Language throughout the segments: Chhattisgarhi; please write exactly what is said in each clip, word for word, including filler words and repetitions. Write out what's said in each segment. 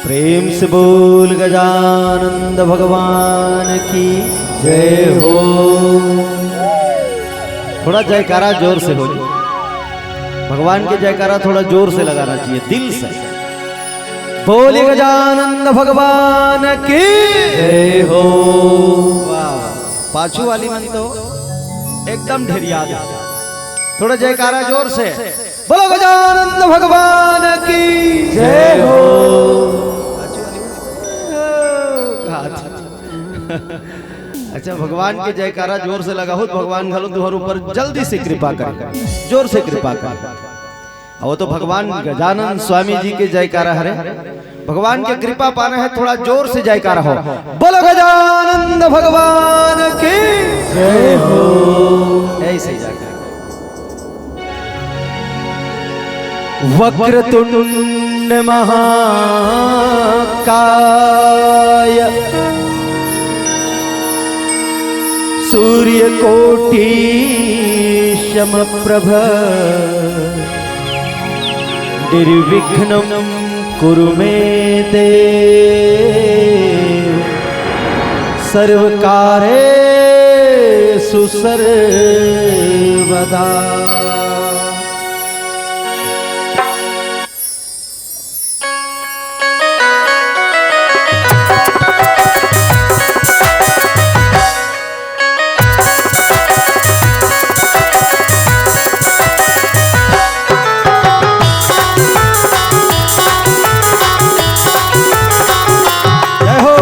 प्रेम से बोल गजानंद भगवान की जय हो। थोड़ा जयकारा जोर से हो। भगवान के जयकारा थोड़ा जोर से लगाना चाहिए, दिल से। बोल गजानंद भगवान की जय हो। वाह, वाह। पाछू वाली मन तो एकदम ढेरिया दे। थोड़ा जयकारा जोर से। बोलो गजानंद भगवान की जय हो। अच्छा, भगवान के जयकारा जोर से लगाहू त भगवान घलो तुहर ऊपर जल्दी से कृपा करे, जोर से कृपा करे। अउ वो तो भगवान गजानंद स्वामी जी के जयकारा हरे। भगवान के कृपा पाना हे, थोड़ा जोर से जयकारा हो। बोलो गजानंद भगवान की जय हो। ऐसे ही जयकारा। वक्रतुंड महाकाय सूर्यकोटि समप्रभ निर्विघ्नं कुरु मे देव सर्वकार्येषु सर्वदा। जय हो।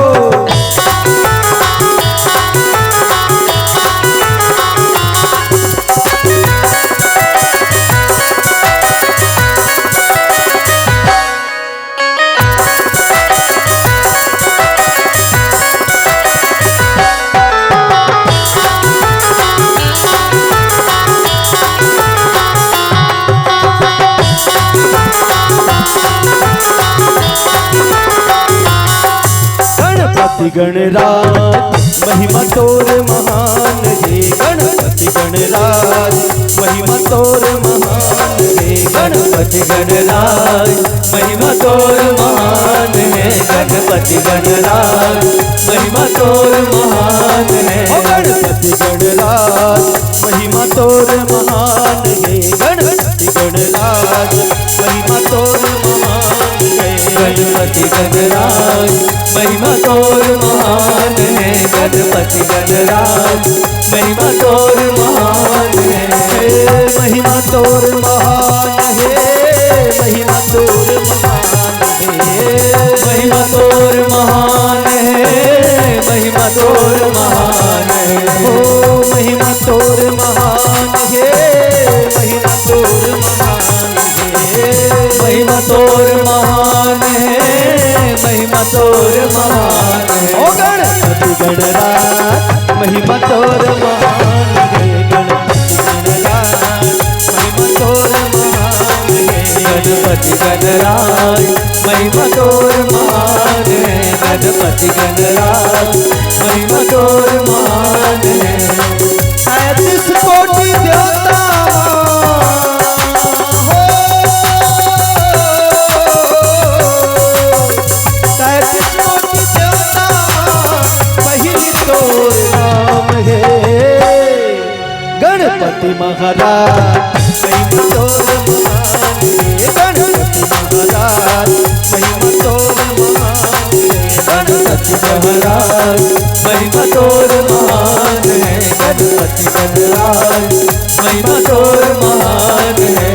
गणपति गणराज महिमा तोर महान हे, गणपति गणराज महिमा तोर महान हे, गणपति गणराज महिमा तोर महान हे, गणपति गणराज महिमा तोर महान हे। ओ गणपति गणराज महिमा तोर महान हे, गणपति गणराज महिमा तोर महान हे। गणपति गणराज महिमा तोर महान हे, गणपति गणराज महिमा तोर महान हे। महिमा तोर महान हे, महिमा तोर महान हे। महिमा तोर महान हे, महिमा तोर महान हे। ओ महिमा तोर महान हे, महिमा तोर महान हे। महिमा तोर महान हे, महिमा तोर महान हे। ओ गणपति गणराज महिमा तोर महान हे, गणपति गणराज महिमा तोर महान हे। गणपति गणराज महिमा तोर महान हे, गणपति गणराज महिमा तोर महान हे। सैंतीस कोटि देवता हो, सैंतीस कोटि देवता पहिली तोर नाम हे। गणपति महाराज महिमा तोर महान हे, गणपति महाराज महिमा तोर महान हे। गणपति महाराज महिमा तोर महान हे, गणपति महाराज महिमा तोर महान हे।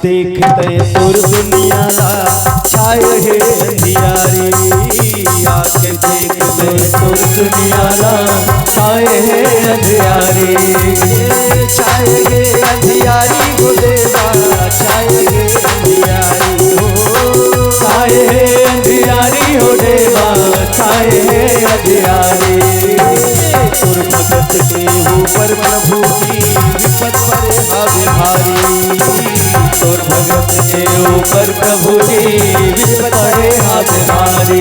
देखते तोर दुनिया ला छाए हे अंधियारी, आके देखते तोर दुनिया ला छाए हे अंधियारी। छाए हे अंधियारी हो देवा, छाए हे अंधियारी हो। छाए हे अंधियारी हो देवा, छाए हे अंधियारी। तोर भगत के ऊपर प्रभु की विपत परे हावे भारी। तोर भगत के ऊपर प्रभु की विपत परे हावे भारी।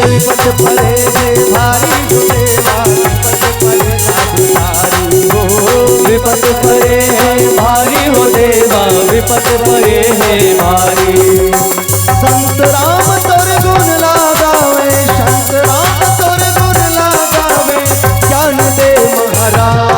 विपत परे हे भारी हो देवा, विपत परे हावे भारी हो। विपत परे हे भारी हो देवा, विपत परे हे भारी। संत राम तोर गुण ला गावे, संत राम तोर गुण ला गावे, ज्ञान दे महाराज।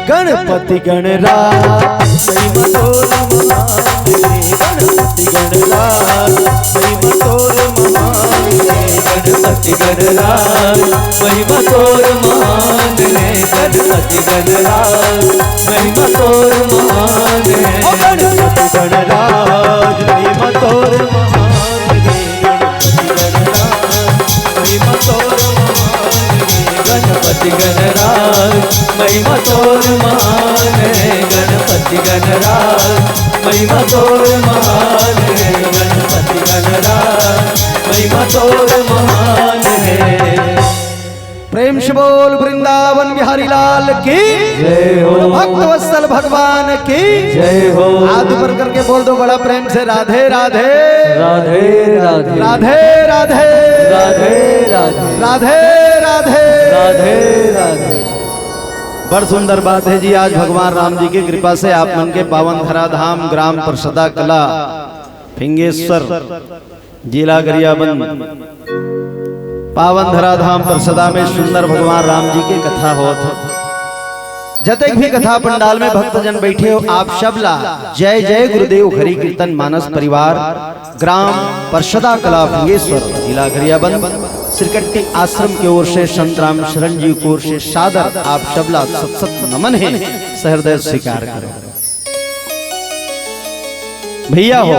गणपति गणराज महिमा तोर महान रे, गणपति गणराज महिमा तोर महान रे, गणपति गणराज महिमा तोर महान रे, गणपति गणराज महिमा तोर महान रे। ओ गणपति गणराज महिमा तोर महान रे, गणपति गणराज महिमा तोर महान रे, गणपति गणराज महिमा तोर महान रे, गणपति गणराज महिमा तोर महान रे, गणपति गणराज महिमा तोर महान रे। प्रेम से बोल वृंदावन बिहारी लाल की। जय हो। भक्त वत्सल भगवान की। जय हो। हाथ ऊपर करके बोल दो बड़ा प्रेम से, राधे राधे। राधे राधे। राधे राधे। राधे राधे। राधे राधे। राधे राधे। बड़ सुंदर बात है जी, आज भगवान राम जी की कृपा से आप मन के पावन धराधाम ग्राम परसदा कला फिंगेश्वर, जिला गरियाबंद, पावन धराधाम परसदा में सुंदर भगवान राम जी के कथा होत हे। जतेक भी कथा पंडाल में भक्तजन बैठे हो, आप सब ला जय जय गुरुदेव हरि कीर्तन मानस परिवार, ग्राम परसदा कला फिंगेश्वर, जिला गरियाबंद, सिरकट्टी आश्रम के ओर से संत राम शरण जी की ओर से सादर आप सब ला सत सत नमन है, सहृदय स्वीकार करो। भैया हो,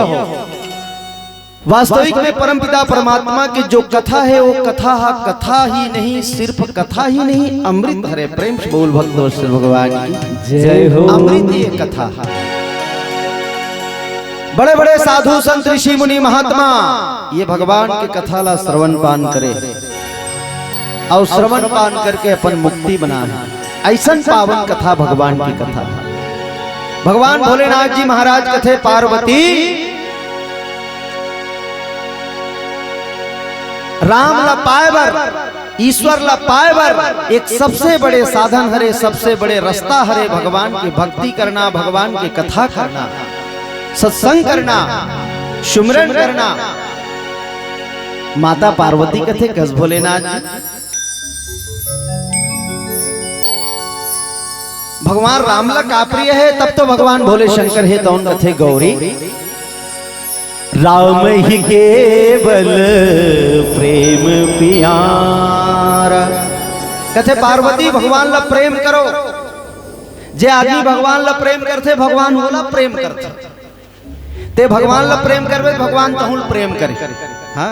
वास्तविक में परमपिता परमात्मा की जो कथा है, वो कथा हा कथा ही नहीं, सिर्फ कथा ही नहीं, अमृत हरे। प्रेम से बोल भक्त वत्सल भगवान की। जय हो। अमृत ये कथा हा। बड़े बड़े साधु संत ऋषि मुनि महात्मा ये भगवान की कथा ला श्रवण पान करे और श्रवण पान करके अपन मुक्ति बनाए। ऐसन पावन कथा भगवान की कथा। भगवान भोलेनाथ जी महाराज कथे पार्वती, राम ला पाए बर, ईश्वर ला पाए बर एक सबसे बड़े साधन हरे, सबसे बड़े रास्ता हरे भगवान की भक्ति करना, भगवान की कथा करना, सत्संग करना, सुमिरन करना। माता पार्वती कथे कस भोलेनाथ जी, भगवान राम ला का प्रिय है, तब तो भगवान भोले शंकर है, तो उन कथे गौरी। राम ही केवल प्रेम प्यारा। कथे पार्वती भगवान ला प्रेम करो। जे आदमी भगवान ला प्रेम करथे, भगवान ओला प्रेम करथे। ते भगवान ला प्रेम करबे, भगवान तहुल प्रेम करे। हाँ।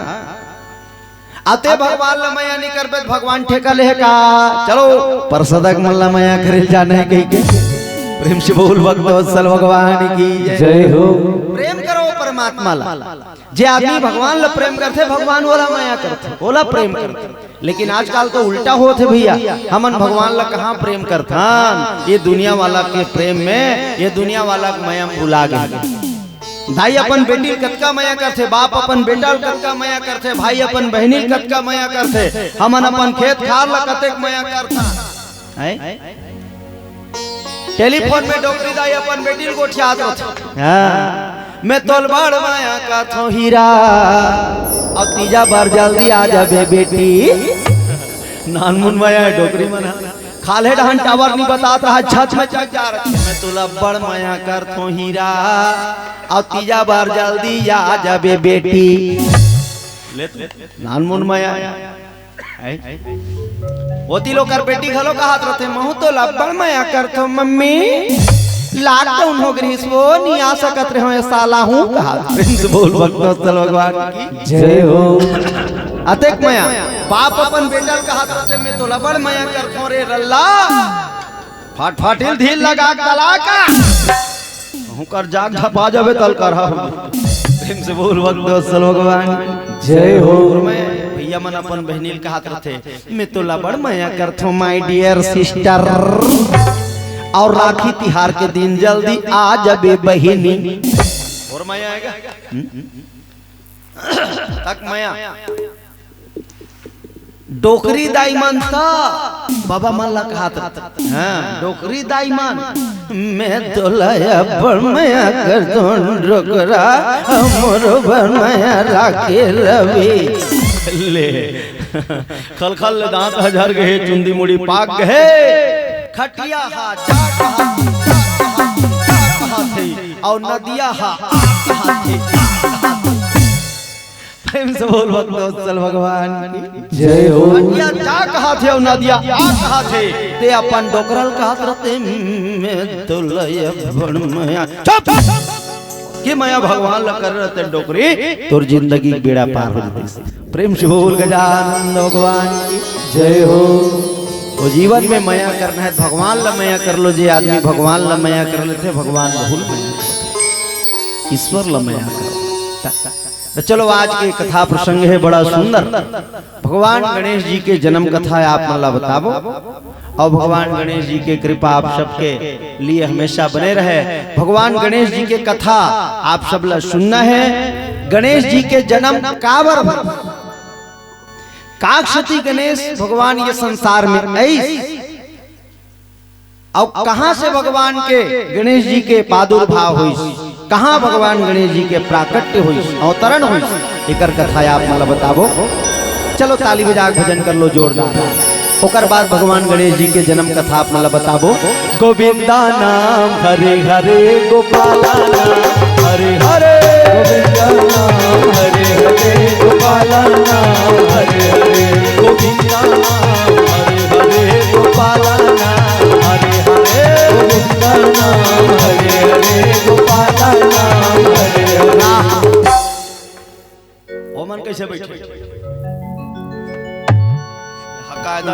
अते भगवान ला मया नहीं करबे, भगवान ठेका ले का। चलो, परसदक मन ला मया करे जाने कही के। प्रेम से बोल भक्त वत्सल भगवान की जय। जय हो। प्रेम करो परमात्मा ला। जे आदमी भगवान ला प्रेम करथे, भगवान ओला मया करथे, ओला प्रेम करथे। लेकिन आजकल तो उल्टा होत हे भैया, हमन भगवान ला कहाँ प्रेम करथन? ये दुनिया वाला के प्रेम में, ये दुनिया वाला के मया में भुला गए। दाई अपन बेटी ल कतका मया करथे, बाप अपन बेटा ल कतका मया करथे, भाई अपन बहिनी ल कतका मया करथे, हमन अपन खेत खार ला कतेक मया करथन। हैं? टेलीफोन में डोकरी दाई अपन बेटी ल गोठियात रथे। हाँ। मैं तोल बड़ मया करथों हीरा, अब तीजा बर जल्दी आ जाबे बेटी। नानमुन मया है डोकरी मन। खाल्हे डहन टावर नहीं बतात रहा, छत में चढ़ जा रहा। मैं तोला बड़ मया करथों हीरा, अब तीजा बर जल्दी आ जाबे बेटी। ले तो। नानमुन मया। हैं? ओती लोग कर बेटी घलो कहत रथे, "महू तोला बड़ मया करथों मम्मी।" लॉकडाउन हो गई, वो नहीं आ सकत रहे हो, ऐसा ला हूँ कहा। प्रेम से बोल भक्तवत्सल भगवान की। जय हो। अतेक मया, बाप अपन बेटा ल कहा करथे, मैं तोला बड़ मया करथों रे रल्ला। फाट फाटिल धीर लगा तला का। कहूँ कर जाग झपा जाबे तल कर हम। प्रेम से बोल भक्तवत्सल भगवान। जय हो। और मैं भैया मन अपन बहनी ल कहा करथे, मैं तोला बड़ मया करथों, my dear sister। और राखी तिहार के दिन जल्दी आ जाबे बहिनी। और मया आएगा? हम्म? तक मया। डोकरी दाई मन त बाबा मन ला कहात। हाँ, डोकरी दाई मन। मैं तोला अपन मया करथों डोकरा, मोर बर मया राखे रवि। ले। खलखल ले दांत ह झर गए, चुंदी मुड़ी पाक गए। खटिया हा, जाट हा, जाट हा, जाट हा थे, और नदिया हा, आट हा थे। प्रेम से बोल भक्तवत्सल भगवान की। जय हो। नदिया जाट हा थे, और नदिया आट हा थे। ते अपन डोकरा ल कहात रथे, मैं तोला अपन मया। चुप! के मया भगवान ला करे रथे डोकरी, तोर जिंदगी के बेड़ा पार हो जाथे। प्रेम से बोल गजानंद भगवान की। जय हो। वो जीवन में मया करना है, भगवान ला मया कर लो। जे आदमी भगवान ला मया कर लेथे, भगवान बहुत मया करथे। ईश्वर ला मया करो। तो चलो, आज के कथा प्रसंग है बड़ा सुंदर। भगवान गणेश जी के जन्म कथा आप मन ला बताबो। और भगवान गणेश जी के कृपा आप सबके लिए हमेशा बने रहे। भगवान गणेश जी के कथा आप सब ला सुनना है। गणेश जी के जन्म काबर भर, काक्षती गणेश भगवान ये संसार में आइस, और कहाँ से भगवान के, गणेश जी के प्रादुर्भाव होइस, कहाँ भगवान गणेश जी के प्राकट्य होइस, अवतरण होइस, एकर कथा आप मन ला बताबो। चलो, ताली बजा के भजन कर लो जोरदार। ओकर बाद भगवान गणेश जी के जन्म कथा आप मन ला बताबो। गोविंदा नाम हरे हरे, गोपाला नाम हरे हरे। गोविंदा नाम हरे हरे, गोपाला नाम हरे हरे। गोविंदा नाम हरे हरे, गोपाला नाम हरे हरे। गोविंदा नाम हरे हरे, गोपाला नाम हरे हरे। ओमन कैसे बैठे? हकायदा।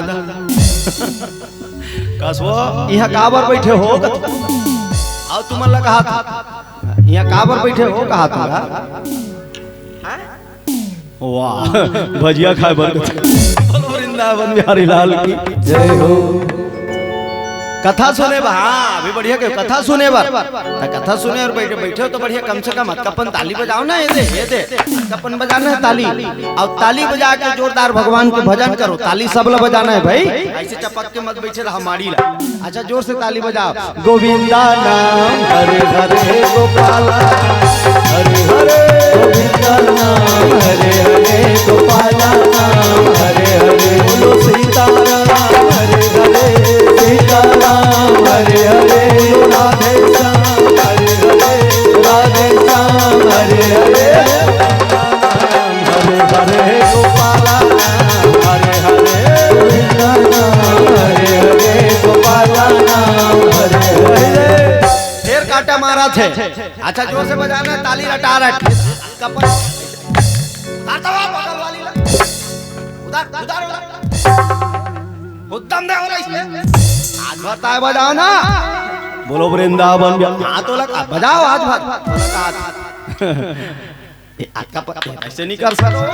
कसो, यहाँ काबर बैठे हो? आओ, तुमन ला कहा था। यहाँ काबर बैठे हो, कहा था। वाह, भजिया खाए बर। बोलो वृंदावन बिहारी लाल की। जय हो। कथा सुने बर, हाँ, अभी बढ़िया के कथा सुने बर। त कथा सुने और बैठे, बैठे हो तो बढ़िया, कम से कम हथकपन ताली बजाओ ना, ये दे, ये दे। हथकपन बजाना है ताली। और ताली बजा के जोरदार भगवान के भजन करो। ताली सब ला बजाना है भाई। ऐसे चपक के मत बैठे रहा माड़ी ला। अच्छा, जोर से ताली बजाओ। गोविंदा नाम हरे हरे, गोपाला हरे हरे। गोविंदा नाम हरे हरे, गोपाला नाम हरे हरे। बोलो सीताराम हरे हरे, सीताराम हरे हरे। बोलो राधे श्याम हरे हरे, राधे श्याम हरे हरे। हरे हरे गोपाला हरे हरे। हरे हरे गोपाला हरे हरे। फेर काटा मारा थे। अच्छा, जोर से बजाना, ताली रटा रट। कपड़। उधर तो बगल वाली ला। उधर, उधर, उधर। उद्दम दे हो रहा इसमें। आज भर ताय बजाओ ना। बोलो वृंदावन। हाँ, तो लगा, बजाओ आज भर। ए, अतका प-, ए, ऐसे नहीं कर सकते।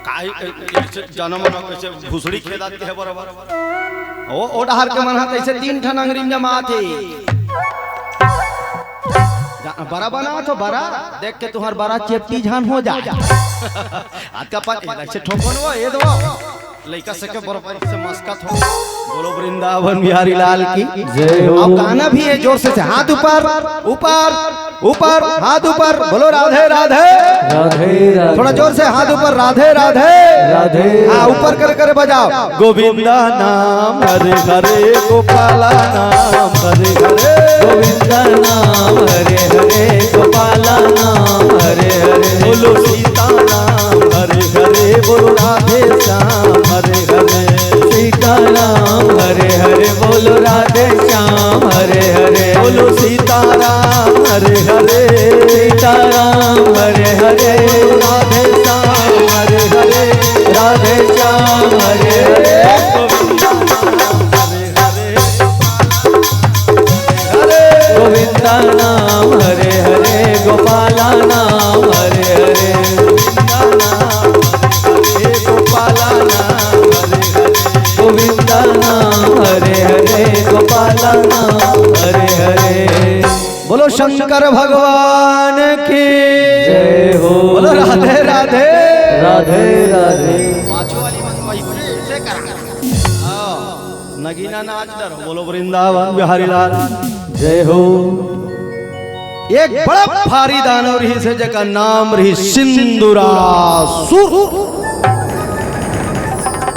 काहे, ए, ए, ऐसे जानो मानो कैसे भुसड़ी खेदात के है बराबर। ओ, ओ डहर के मन हा कैसे तीन ठन अंगरी में जमात हे। जा-, बरा बना तो बरा, देख के तुम्हार बरा चेपटी झान हो जाए। अतका प-, ए, ऐसे ठोको न वो, ए दो। लइका सके बरोबर से मस्कत हो। बोलो वृंदावन बिहारी लाल की। जय हो। अब गाना भी है जोर से, से हाथ ऊपर, ऊपर, ऊपर, हाथ ऊपर, बोलो राधे राधे। राधे राधे। थोड़ा जोर से हाथ ऊपर, राधे राधे। राधे। हाँ, ऊपर कर कर बजाओ। गोविंदा नाम हरे हरे, गोपाला नाम हरे हरे। गोविंदा नाम हरे हरे, गोपाला नाम हरे हरे। बोलो सीता नाम हरे हरे, बोलो राधे श्याम हरे हरे। सीताराम हरे हरे, बोलो राधे श्याम हरे हरे। बोलो सीता हरे हरे सीताराम हरे हरे, राधे श्याम हरे हरे, राधे श्याम हरे हरे, गोविंदा नाम हरे हरे, गोपाला नाम हरे हरे, गोविंदा नाम हरे हरे, गोपाला नाम हरे हरे। बोलो शंकर भगवान की जय हो। बोलो राधे राधे। राधे राधे। पाछू वाली मन वैसे, ऐसे करा। हाँ, नगीना नाच डरो। बोलो वृंदावन बिहारी लाल जय हो। एक बड़ा भारी दानव रहिस हे, जेकर नाम रहिस सिंदुरासुर।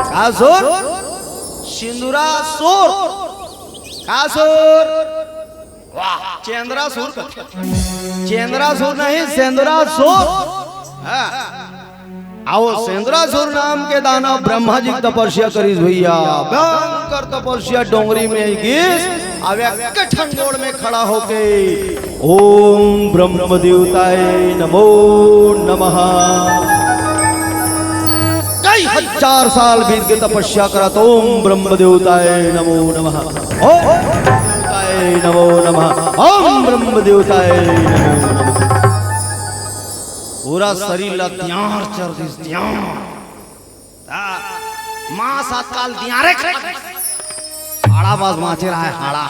का सुर? सिंदुरासुर। का सुर? वाह, चेंद्रासुर कथे। चेंद्रासुर नहीं, सेंदुरासुर। हाँ। अउ सेंदुरासुर नाम के दानव ब्रह्मा जी के तपस्या करिस भैया। भयंकर तपस्या, डोंगरी में गिस, अब एक ठन गोड़ में खड़ा होके ओम ब्रह्म देवताय नमो नमः। कई हजार साल बीत के तपस्या करत, ओम ब्रह्म देवताय नमो नमः, ओम देवताय नमो नमः, ओम ब्रह्म देवताय नमो नमः। पूरा शरीर ला त्यार चर दिस, त्यार। हाँ, मांस आजकल दियारे खा। हाड़ा बस बांचे रहा है, हाड़ा।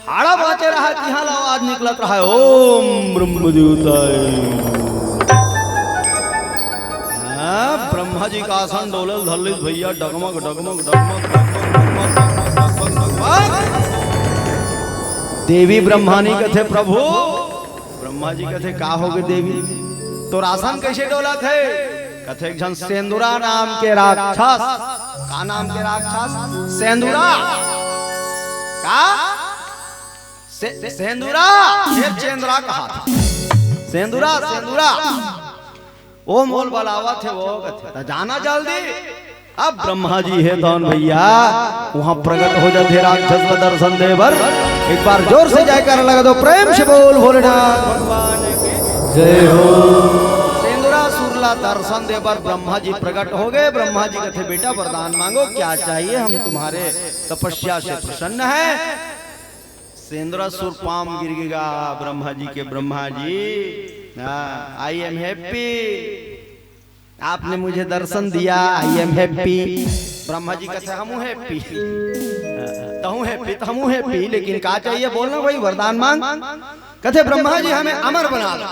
हाड़ा बांचे रहा है, तिहां ला आवाज निकलत रहा है, ओम ब्रह्म देवताय। हाँ, ब्रह्मा जी का आसन डोलल धरलिस भैया, डगमग, डगमग, डगमग, डगमग। देवी ब्रह्मानी कथे, प्रभु, ब्रह्मा जी कथे, "का होगे देवी? तोर आसन कइसे डोलत हे?" कथे, "एक झन सेंदुरा नाम के राक्षस।" का नाम के राक्षस? सेंदुरा। का? से-, सेंदुरा। ये चेंदुरा कहा था। सेंदुरा, सेंदुरा। ओम बोल बलावत हे वो कथे, "त जाना जल्दी।" अब ब्रह्मा जी हे तौन भैया, वहां प्रकट हो जाथे राक्षस ला दर्शन दे बर। एक बार जोर से जयकारा लगा दो, प्रेम से बोल भोलेनाथ भगवान की जय हो। सेंदुरासुर ला दर्शन दे बर ब्रह्मा जी प्रकट हो गए। ब्रह्मा जी कथे, "बेटा वरदान मांगो, क्या चाहिए, हम तुम्हारे तपस्या से प्रसन्न हैं।" सेंदुरासुर पाम गिर गा ब्रह्मा जी के, "ब्रह्मा जी, हाँ, I am happy, आपने मुझे दर्शन दिया, I am happy।" Brahma ji कथे, "हमू happy।" "तहूँ happy, तहमू happy, लेकिन का चाहिए बोलना भाई, वरदान मांग।" कथे, "ब्रह्मा जी, हमें अमर बना दो,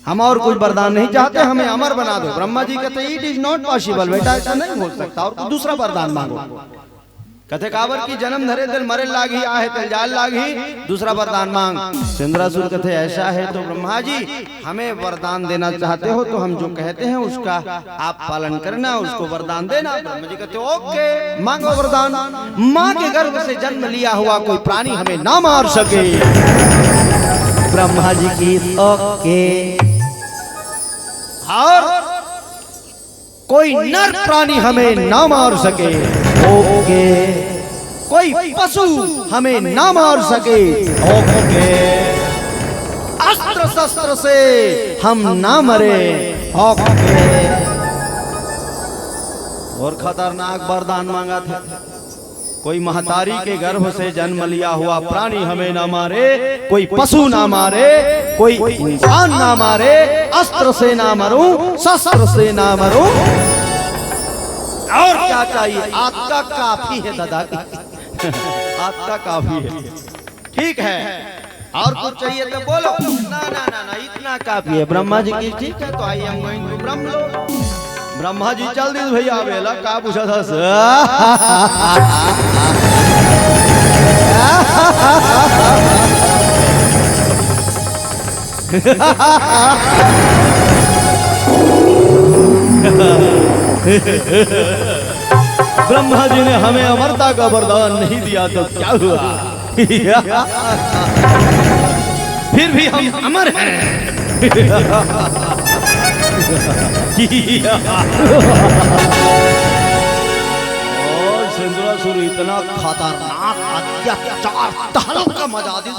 हम और कुछ वरदान नहीं चाहते, हमें अमर बना दो।" ब्रह्मा जी कथे, "It is not possible, बेटा, ऐसा नहीं हो सकता, और कुछ दूसरा वरदान मांगो।" कथे, "काबर की जन्म धरे तेल मरे लागही, आहे तेल जाए लागही, दूसरा वरदान मांग।" सेंदुरासुर कथे, "ऐसा है तो ब्रह्मा जी, हमें वरदान देना चाहते हो तो हम जो कहते हैं उसका आप पालन करना, उसको वरदान देना।" ब्रह्मा जी कथे, "OK, मांगो वरदान।" "माँ के गर्भ से जन्म लिया हुआ कोई प्राणी हमें ना मार सके।" ब्रह्मा जी की OK। और कोई नर प्राणी हमें ना मार सके। OK। कोई पशु हमें ना मार सके। OK। अस्त्र शस्त्र से हम ना मरे। OK। और खतरनाक वरदान मांगथे। कोई महतारी के गर्भ से जन्म लिया हुआ प्राणी हमें ना मारे, कोई पशु ना मारे, कोई इंसान ना मारे, अस्त्र से ना मरूं, शस्त्र से ना मरूं। और क्या चाहिए? आपका काफी है दादा, आपका काफी है। ठीक है, और कुछ चाहिए तो बोलो। ना, ना, ना, ना, इतना काफी है। ब्रह्मा जी की, ठीक है, तो I am going to ब्रह्मलोक। ब्रह्मा जी चल दिस भैया, अबेला का पूछा था? ब्रह्मा जी ने हमें अमरता का वरदान नहीं दिया तो क्या हुआ? फिर भी हम अमर हैं। इंद्रासुर इतना खतरनाक अत्याचार, तहलका मचा दिस।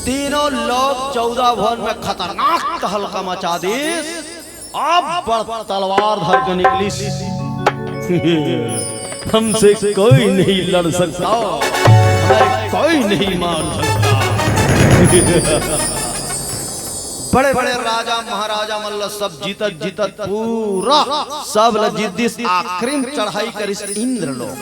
तीनों लोक चौदह भुवन में खतरनाक तहलका मचा दिस। अब बड़ तलवार धर के निकलिस। हमसे कोई नहीं लड़ सकता, हमें कोई नहीं मार सकता। बड़े बड़े राजा महाराजा मन ल सब जीतत जीतत पूरा सब ल जीत दिस। आखिरी में चढ़ाई करिस इंद्रलोक।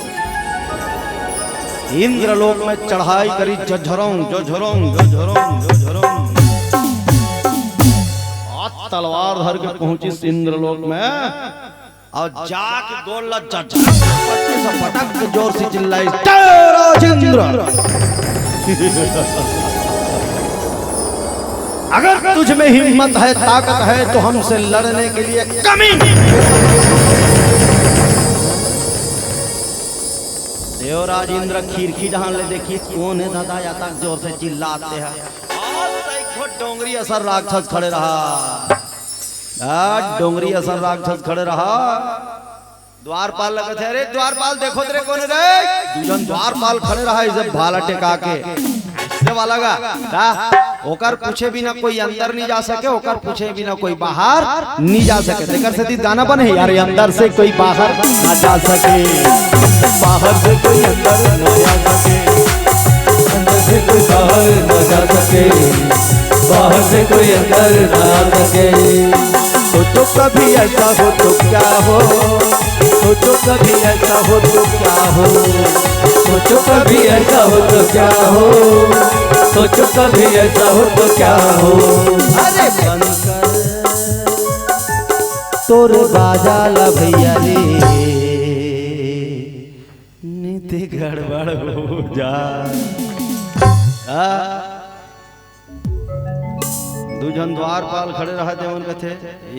इंद्रलोक में चढ़ाई करिस, झझरोंग झझरोंग झझरोंग झझरोंग। आ तलवार धर के पहुंचिस इंद्रलोक में। अउ जाके गोड़ ल झझरोंग पटक से पटक के जोर से चिल्लाइस, "जय राजेंद्र, अगर तुझ में हिम्मत है, ताकत है, तो हमसे लड़ने के लिए कमी नहीं।" देवराज इंद्र खिड़की डहान ले देखिस, "कोन हे दादा, अतक जोर से चिल्लात हे?" अउ तइको डोंगरी असन राक्षस खड़े रहा। आ, डोंगरी असन राक्षस खड़े रहा। द्वारपाल ल कथे, "अरे द्वारपाल, देखो त रे, कोन हे रे?" दू झन द्वारपाल खड़े रहा, अइसे भाला टेका के। अइसे वाला गा, का? ओकर पूछे बिना कोई अंदर नहीं जा सके, ओकर पूछे बिना कोई बाहर नहीं जा सके। तेकर सेती गाना बने हे, "अरे अंदर से कोई बाहर ना जा सके, बाहर से कोई अंदर ना जा सके, अंदर से कोई बाहर ना जा सके, बाहर से कोई अंदर ना आ सके।" सोचो कभी ऐसा हो तो क्या हो, सोचो कभी ऐसा हो तो क्या हो, सोचो कभी ऐसा हो तो क्या हो, सोचो कभी ऐसा हो तो क्या हो। अरे बनकर तोर बाजा ला भैया रे, नीति गड़बड़ हो जा। आ, दू झन द्वारपाल खड़े रहत हे, ओमन कथे,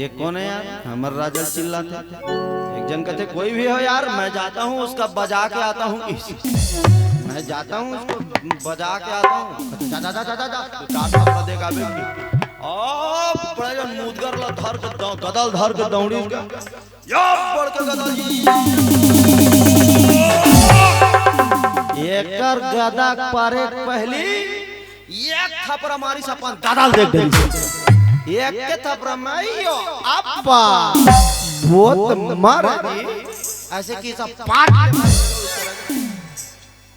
"ये कोन हे यार, हमर राजा ल चिल्लाथे?" एक झन कथे, "कोई भी हो यार, मैं जाता हूँ, उसका बजा के आता हूँ।" मैं जाता हूँ, उसको बजा के आता हूँ। "जा, जा, जा, जा, जा, जा।" तो चार थप्पड़ देगा बेटी। ओ, बड़ा जन मुदगर ला धर के दौ-, गदल धर के दौड़ी उसका। या बड़का गदा जी। एकर गदा पारे पहली एक थपरा मारिस अपन गदा ल देख डरिस। एक के थपरा में यो अब्बा। बहुत मार। अइसे कि सब पाट।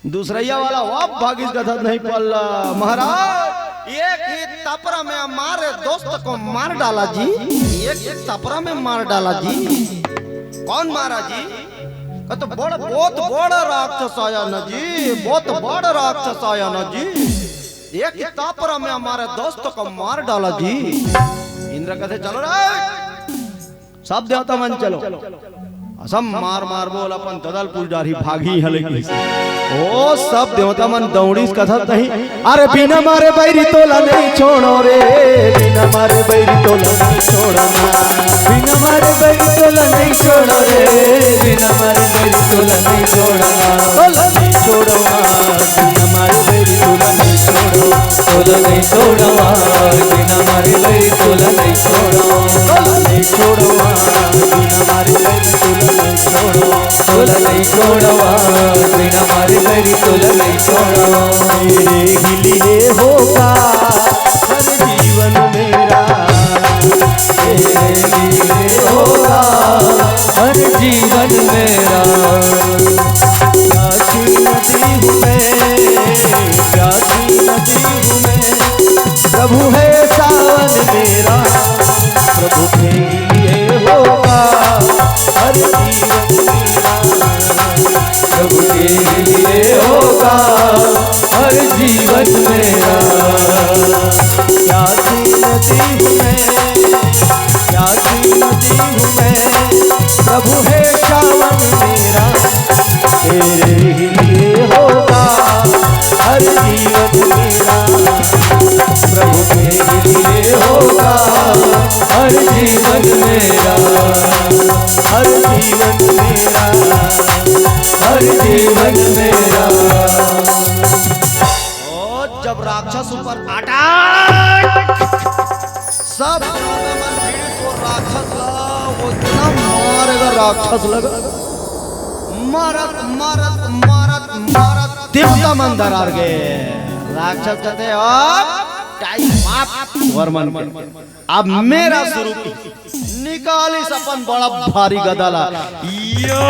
दूसरइया वाला वाप भागिस गदहा नहीं पल्ला। महाराज, एक ही थपरा में हमारे दोस्त को मार डाला जी, एक ही थपरा में मार डाला जी। कौन मारा जी? कहे तो बड़, बहुत बड़ा राक्षस आया ना जी, बहुत बड़ा राक्षस आया ना जी। एक ही थपरा में हमारे दोस्त को मार डाला जी। इंद्र कथे, "चलो रे।" सब देवता मन चलो। सब मार मार बोल अपन ददल पुल डारी भागी हले किसी। ओ सब देवता मन दौड़ीस कथत नहीं, "अरे बिना मारे बैरी तोला नहीं छोड़ो रे, बिना मारे बैरी तोला नहीं छोड़ो ना, बिना मारे बैरी तोला नहीं छोड़ो रे, बिना मारे बैरी तोला नहीं छोड़ो ना, तोला नहीं छोड़ो ना, बिना मारे बैरी तोला नहीं छोड़ो।" तोला नहीं छोड़वा, बिना मारे बैरी तोला नहीं छोड़वा। तोला नहीं छोड़वा, बिना मारे बैरी तोला नहीं छोड़वा। तोला नहीं छोड़वा, बिना मारे बैरी तोला नहीं छोड़वा। तेरे ही लिए होगा हर जीवन मेरा, तेरे ही लिए होगा हर जीवन मेरा। प्यासी नदी हूँ मैं, प्यासी नदी हूँ मैं, प्रभु है सावन मेरा। प्रभु के लिए होगा हर जीवन मेरा, प्रभु के लिए होगा हर जीवन मेरा। प्यासी नदी हूँ मैं, प्यासी नदी हूँ मैं, प्रभु है सावन मेरा। तेरे ही लिए होगा हर जीवन मेरा, प्रभु के ही लिए होगा हर जीवन मेरा, हर जीवन मेरा, हर जीवन मेरा। ओ, जब राक्षस ऊपर अटैक, सब देवता मन भिड़िस वो राक्षस ला, वो इतना मारेगा राक्षस लगा। मारत, मारत, मारत, मारत देवता मन दरार गे। राक्षस कथे, "अब टाइम आप वर मन के, अब मेरा शुरू की।" निकालिस अपन बड़ा भारी गदा ला। यो!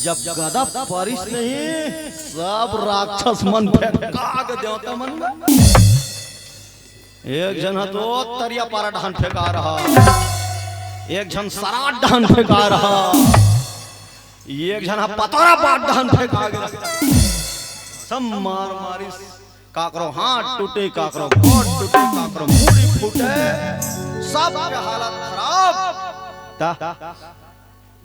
जब गदा परिस नहीं, सब राक्षस मन फेंका गे देवता मन। एक झन ह तो तरिया पारा डहन फेंका रहा, एक झन सराद डहन फेंका रहा, एक झन ह पतोरा पाट डहन फेंका गे रहा। सब मार मारिस, काकरो हाथ टूटे, काकरो गोड़ टूटे, काकरो मूड़ी फूटे, सबके हालत खराब। ता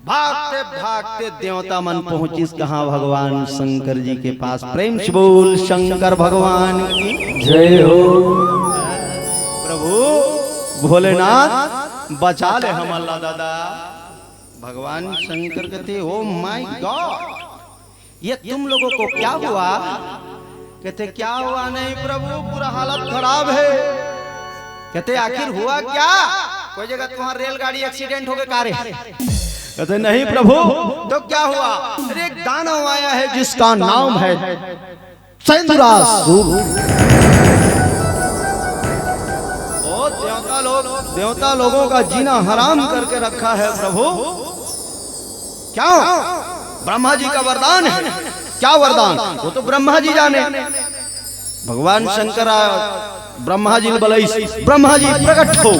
भागते भागते देवता मन पहुंचिस कहां? भगवान शंकर जी के पास। प्रेम से बोल शंकर भगवान की जय हो। प्रभु भोलेनाथ बचा ले हमन ला दादा। भगवान शंकर कथे, "Oh my God, ये तुम लोगों को क्या हुआ?" कथे, "क्या हुआ नहीं प्रभु, पूरा हालत खराब है।" कथे, "आखिर हुआ क्या? कोई जगह तुम्हारा रेलगाड़ी एक्सीडेंट हो गे का रे?" कथे, "नहीं प्रभु।" "तो क्या हुआ?" "अरे, एक दानव आया है जिसका नाम है सेंदुरासुर।" ओ देवता लोग, देवता लोगों का जीना हराम करके रखा है प्रभु। क्या? ब्रह्मा जी का वरदान है। क्या वरदान? वो तो ब्रह्मा जी जाने। भगवान शंकर आ, ब्रह्मा जी ने बुलाइस, "ब्रह्मा जी प्रकट हो।"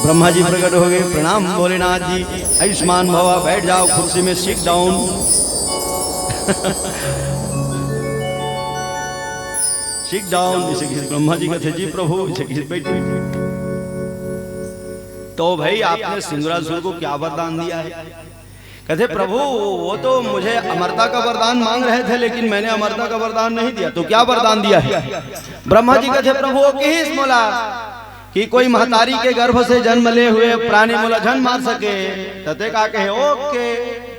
ब्रह्मा जी प्रकट हो गए। "प्रणाम भोलेनाथ जी, आयुष्मान भवा, बैठ जाओ कुर्सी में, sit down।" Sit down, इसे किसी ब्रह्मा जी कथे, "जी प्रभु, इसे किसी बैठ।" "तो भाई, आपने सिंदूरासुर को क्या वरदान दिया है?" कथे, "प्रभु, वो तो मुझे अमरता का वरदान मांग रहे थे, लेकिन मैंने अमरता का वरदान नहीं दिया।" "तो क्या वरदान दिया है?" ब्रह्मा जी कथे, "प्रभु, वो कहिस मोला कि कोई महतारी के गर्भ से जन्म ले हुए प्राणी मोला झन मार सके।" तते का कहे, "ओके,"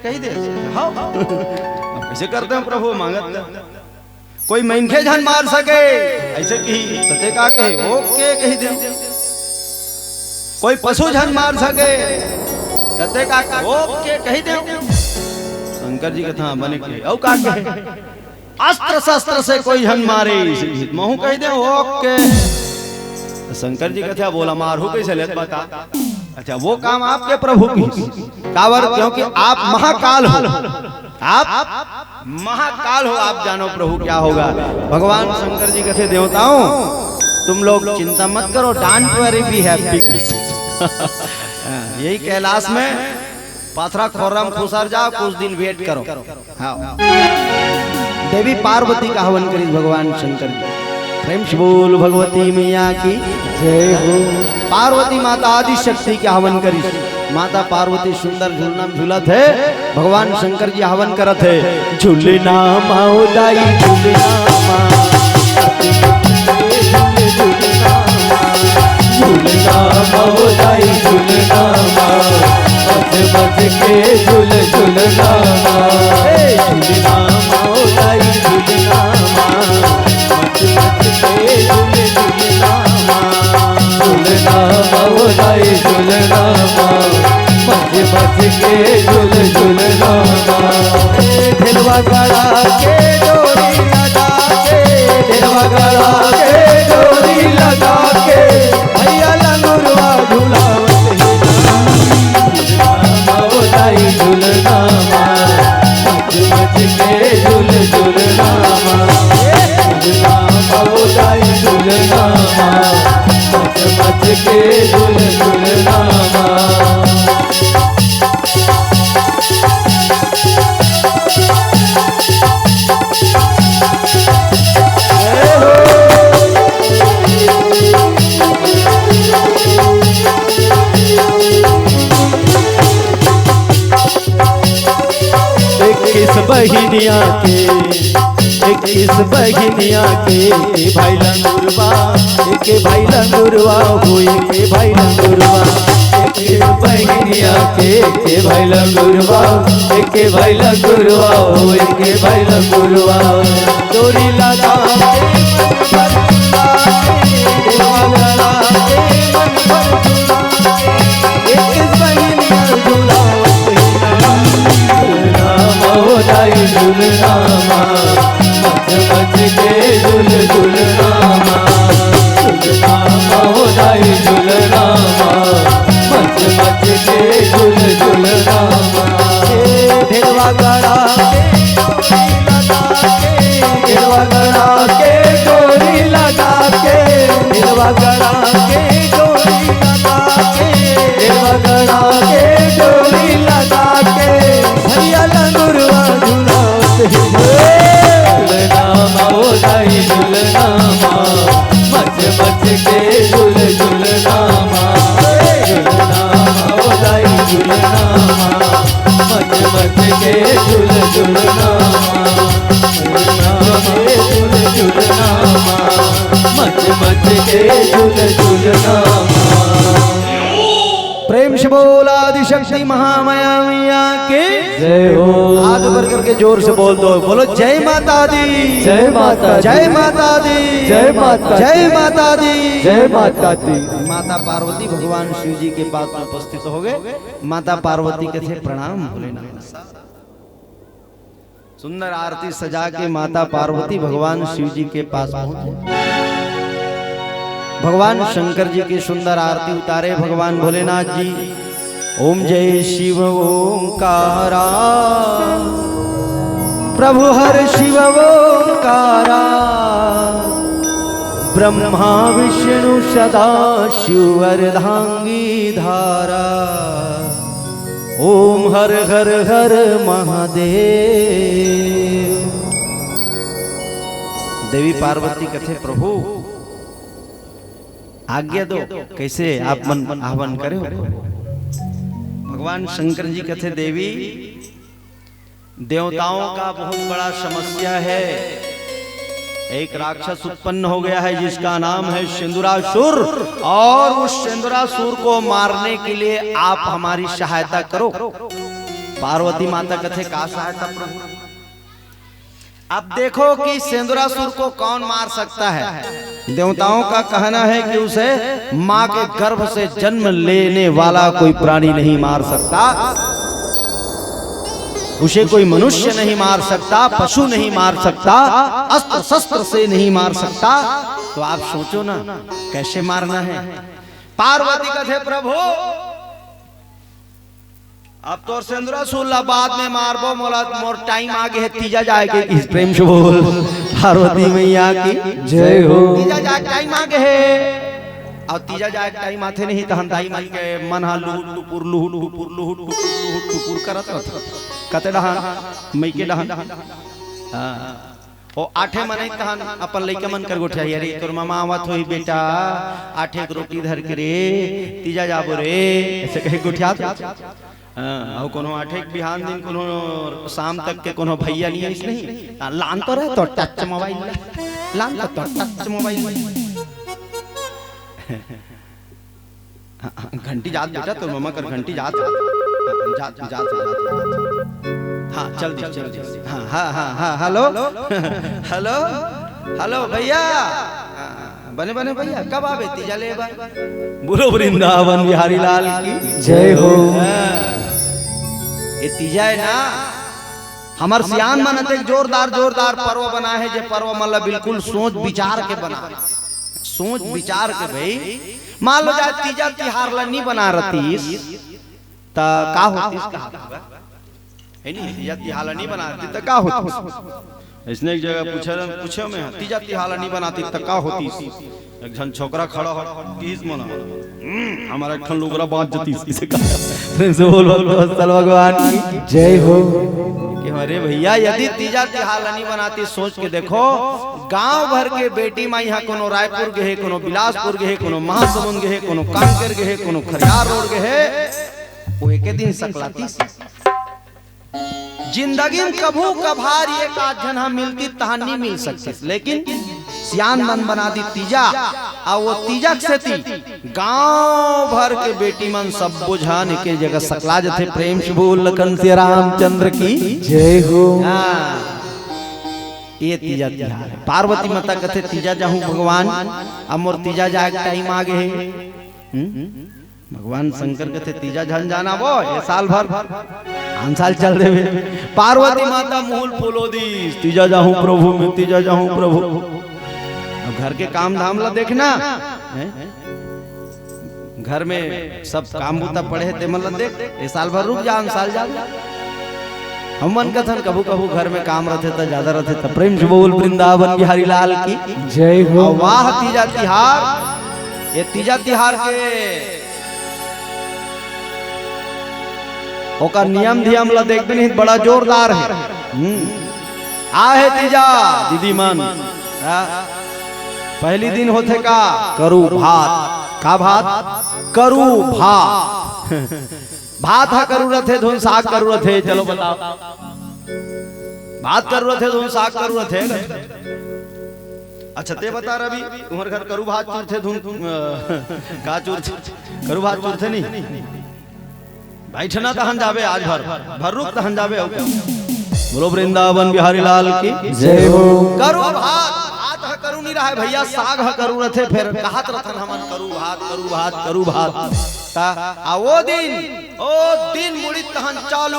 कही दे। हाँ, अब कैसे करते हो प्रभु, मांगत कोई मनखे झन मार सके, ऐसे कही, तते का कहे, "ओके," कही दे। कोई पशु झन मार सके, तते का कहे, "ओके," कही दे। शंकर जी कथे, "हाँ, बने कहे।" अउ का कहे, "अस्त्र शस्त्र से कोई झन मारे," महू कही दे, "ओके।" तो शंकर जी कथे, "अब ओला मारहू कैसे, लेत बता।" अच्छा, वो काम आपके प्रभु की। काबर? क्योंकि आप महाकाल हो, आप महाकाल हो, आप जानो प्रभु क्या होगा। भगवान शंकर जी कथे, "देवताओं, तुम लोग चिंता मत करो, don't worry, be happy।" यही कैलाश में पाथरा खोरम खुसर जाओ, कुछ दिन wait करो। हाँ। देवी पार्वती का हवन करिस भगवान शंकर जी। प्रेम से बोल भगवती मैया की जय हो। पार्वती माता आदि शक्ति के हवन करिस। माता पार्वती सुंदर झूलना झूलत हे। भगवान शंकर जी हवन करत हे। झूलना माँ ओ दाई, झूलना माँ। झूलना माँ ओ दाई, झूलना माँ। मच मच के झूल, झूलना माँ। ए, झूलना माँ ओ दाई, झूलना माँ। मच मच के झूल, झूलना माँ। झूलना माँ ओ दाई, झूलना माँ। मच मच के झूल, झूलना माँ। ए, ढेलवा गड़ा के डोरी लगा के, ढेलवा गड़ा के डोरी लगा के, भैया लंगुरवा झुलावत हे ना। झूलना माँ ओ दाई, झूलना माँ। मच मच के झूल, झूलना माँ। झूलना माँ ओ दाई, झूलना माँ। मच मच के झूल, झूलना माँ। इक्कीस बहिनिया के, इक्कीस बहिनिया के, एक भाई लंगुरवा, एक भाई लंगुरवा हो, एक भाई लंगुरवा, एक बहिनिया के, के भैला गुरुआ, के भैला गुरुआ, के भैला गुरुआ। डोरी लगा के मन भर झूला, डोरी लगा के मन भर झूला। एक बहिनिया झूला, झूला माँ हो दाई झूलना माँ। मच मच के झुल झुल रामा, झुल रामा हो दाई झुल रामा, मच मच के झुल झुल रामा। हे ढेरवा गड़ा के, ढेरवा गड़ा के डोरी लगा के, ढेरवा गड़ा के डोरी लगा के, ढेरवा गड़ा के डोरी लगा के, भैया लंगुरवा झुलावत हे। झुलना माँ ओ दाई झुलना माँ, मच मच के झुल झुलना माँ। झुलना माँ ओ दाई झुलना माँ, मच मच के झुल झुलना माँ। झुलना माँ ओ झुल झुलना माँ, मच मच के झुल झुलना माँ। प्रेम से बोल आदिशक्ति महामाया मैया की जय हो। हाथ ऊपर करके जोर से बोल दो, बोलो जय माता दी। जय माता दी। जय माता दी। जय माता दी। जय माता दी। जय माता दी। माता पार्वती भगवान शिव जी के पास में उपस्थित हो गए। माता पार्वती कथे प्रणाम भोलेनाथ। सुंदर आरती सजा के माता पार्वती भगवान शिव जी के पास पहुंचे। भगवान शंकर जी की सुंदर आरती उतारे भगवान भोलेनाथ जी। ओम जय शिव ओंकारा, प्रभु हर शिव ओंकारा, ब्रह्मा विष्णु सदा शिव अर्धांगी धारा। ओम हर हर हर महादेव। देवी पार्वती कथे, प्रभु आज्ञा दो, कैसे आप मन आह्वान करे हो। भगवान शंकर जी कथे, देवी, देवताओं का बहुत बड़ा समस्या है। एक राक्षस उत्पन्न हो गया है जिसका नाम है सेंदुरासुर, और उस सेंदुरासुर को मारने के लिए आप हमारी सहायता करो। पार्वती माता कथे, का सहायता प्रभु? अब देखो कि सेंदुरासुर को कौन मार सकता है। देवताओं का कहना है कि उसे माँ के गर्भ से जन्म लेने वाला कोई प्राणी नहीं मार सकता, उसे कोई मनुष्य नहीं मार सकता, पशु नहीं मार सकता, अस्त्र शस्त्र से नहीं मार सकता। तो आप सोचो ना, कैसे मारना है। पार्वती कथे, प्रभु, अब तोर सेंदुरासुर ला बाद में मारबो, मोला, मोर टाइम आ गे हे तीजा जाए के। इस प्रेम से बोल पार्वती मैया की जय हो। तीजा जाए टाइम आ गे हे। अब तीजा जाए टाइम आथे नहीं, तहन दाई मन के मन हा लुहुट टुपुर, लुहुट टुपुर, लुहुट टुपुर, लुहुट टुपुर करत रथे। कते डहान, मई के डहान। हाँ। ओ आठे मनई तहन अपन लइका मन कर गोठियाही, "अरे, तोर मामा आवत होही बेटा, आठे एक रोटी धर के रे, तीजा जाबो रे।" ऐसे कहे गोठियात। हाँ, अउ कोनो आठे के बिहान दिन कोनो शाम तक के कोनो भैया नहीं आइस नहीं, ता लान तो रहे तो टच मोबाइल, लान तो, तो टच मोबाइल। हाँ, हाँ, घंटी जात बेटा, तोर ममा कर घंटी जात। हाँ, जात, जात, जात, जात। हाँ, चल दी, चल दी। हाँ, हाँ, हाँ, हाँ, हेलो। हेलो, हेलो भैया। हाँ, बने, बने भैया, कब आबे तीजा ले बा? बोलो वृंदावन बिहारी लाल की जय हो। हाँ, ये तीजा है ना, हमर सियान मन अतेक जोरदार, जोरदार पर्व बनाए हे, जे पर्व मन ला बिल्कुल सोच विचार के बना, सोच विचार के भाई। मान लो जाए तीजा तिहार ला नी बना रतीस, त का होतीस, कहा? है नी, तीजा तिहार ला नी बना रतीस, त का होतीस? इसने एक जगह पूछे, पूछे मैं, तीजा तिहार ला नी बनाती, त का होतीस? एक झन छोकरा खड़ा हो, किहिस मोला, "हम्म, हमर एक ठन लुगरा बांच जतीस।" इसे कहा। प्रेम से बोल भक्त वत्सल भगवान की जय हो। कि अरे भैया, यदि तीजा तिहार ला नी बनाती, सोच के देखो, गांव भर के बेटी माँ यहाँ कोनो रायपुर गे हे, कोनो बिलासपुर गे हे, कोनो महासमुंद गे हे, कोनो कांकेर गे हे, कोनो खरियार रोड गे हे, वो एके दिन सकलातीस। जिंदगी में कभू कभार एक आध झन हा मिलती, तहां नी मिल सकतीस, लेकिन सियान मन बना दी तीजा। अउ वो तीजा के सेती गांव भर के बेटी मन सब्बो झन एके जगह सकला जथे। प्रेम से बोल लखन सिया रामचंद्र की। जय हो। हाँ, ये तीजा तिहार हे। पार्वती माता कथे, "तीजा जाहूं भगवान, अब मोर तीजा जाए के टाइम आ गे हे।" हम्म? भगवान शंकर कथे, "तीजा झन जाना वो, ये साल भर, आन साल चल देबे।" पार्वती माता मुंह ल फुलो दिस, "तीजा जाहूं प्रभु मैं, तीजा जाहूं प्रभु।" अब घर के काम धाम ला देखना, हैं? घर में सब काम बूता पड़े हे, तेमन ला देख, ये साल भर रुक जा, आन साल जा। हमन कथन कभू कभू घर में काम रथे त ज्यादा रथे त। प्रेम से बोल वृंदावन बिहारी लाल की। जय हो। अउ वाह तीजा तिहार, ये तीजा तिहार के ओकर नियम धियम ला देखबे नहीं, बड़ा जोरदार हे। हम्म। आहे तीजा दीदी मन, हाँ? पहली दिन होथे का? करू भात। का भात? करू भात। भात ह करू रथे, धुन साग करू रथे। चलो बताओ, भात करू रथे, धुन साग करू रथे। अच्छा, ते बता रवि, तुम्हर घर करू भात चुरथे, धुन, अ, का चुरथे? करू भात चुरथे नहीं? बैठना तहन जाबे, आज भर, भर रुक तहन जाबे। अउ बोलो वृंदावन बिहारी लाल की। जय हो। करू भात, भात ह करू नहीं रहा हे भैया, साग ह करू रथे, फेर कहत रथन हमन, "करू भात, करू भात, करू भात।" ता, आ वो दिन, ओ दिन मुड़ी तहन चालू,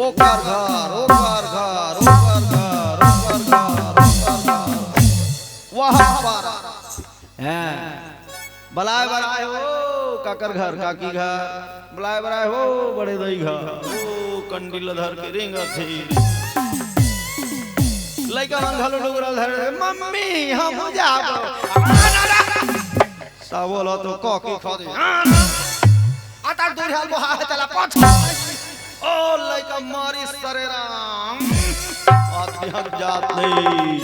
ओकर घर, ओकर घर, ओकर घर, ओकर घर, ओकर घर। वाह पारा। हैं। बलाय बलाय हो, काकर घर, काकी घर, बलाय बलाय हो, बड़े दई घर, ओ कंडी ल धर के रेंगत हे। लइका मन घलो डुगरल धरे, "मम्मी, हम जाबो।" साबो ला तो काकी खा दे। अतक दूर हाल बोहा हे, चला पहुंच। ओ लइका मारी सरे राम। आदमी हक जात नहीं।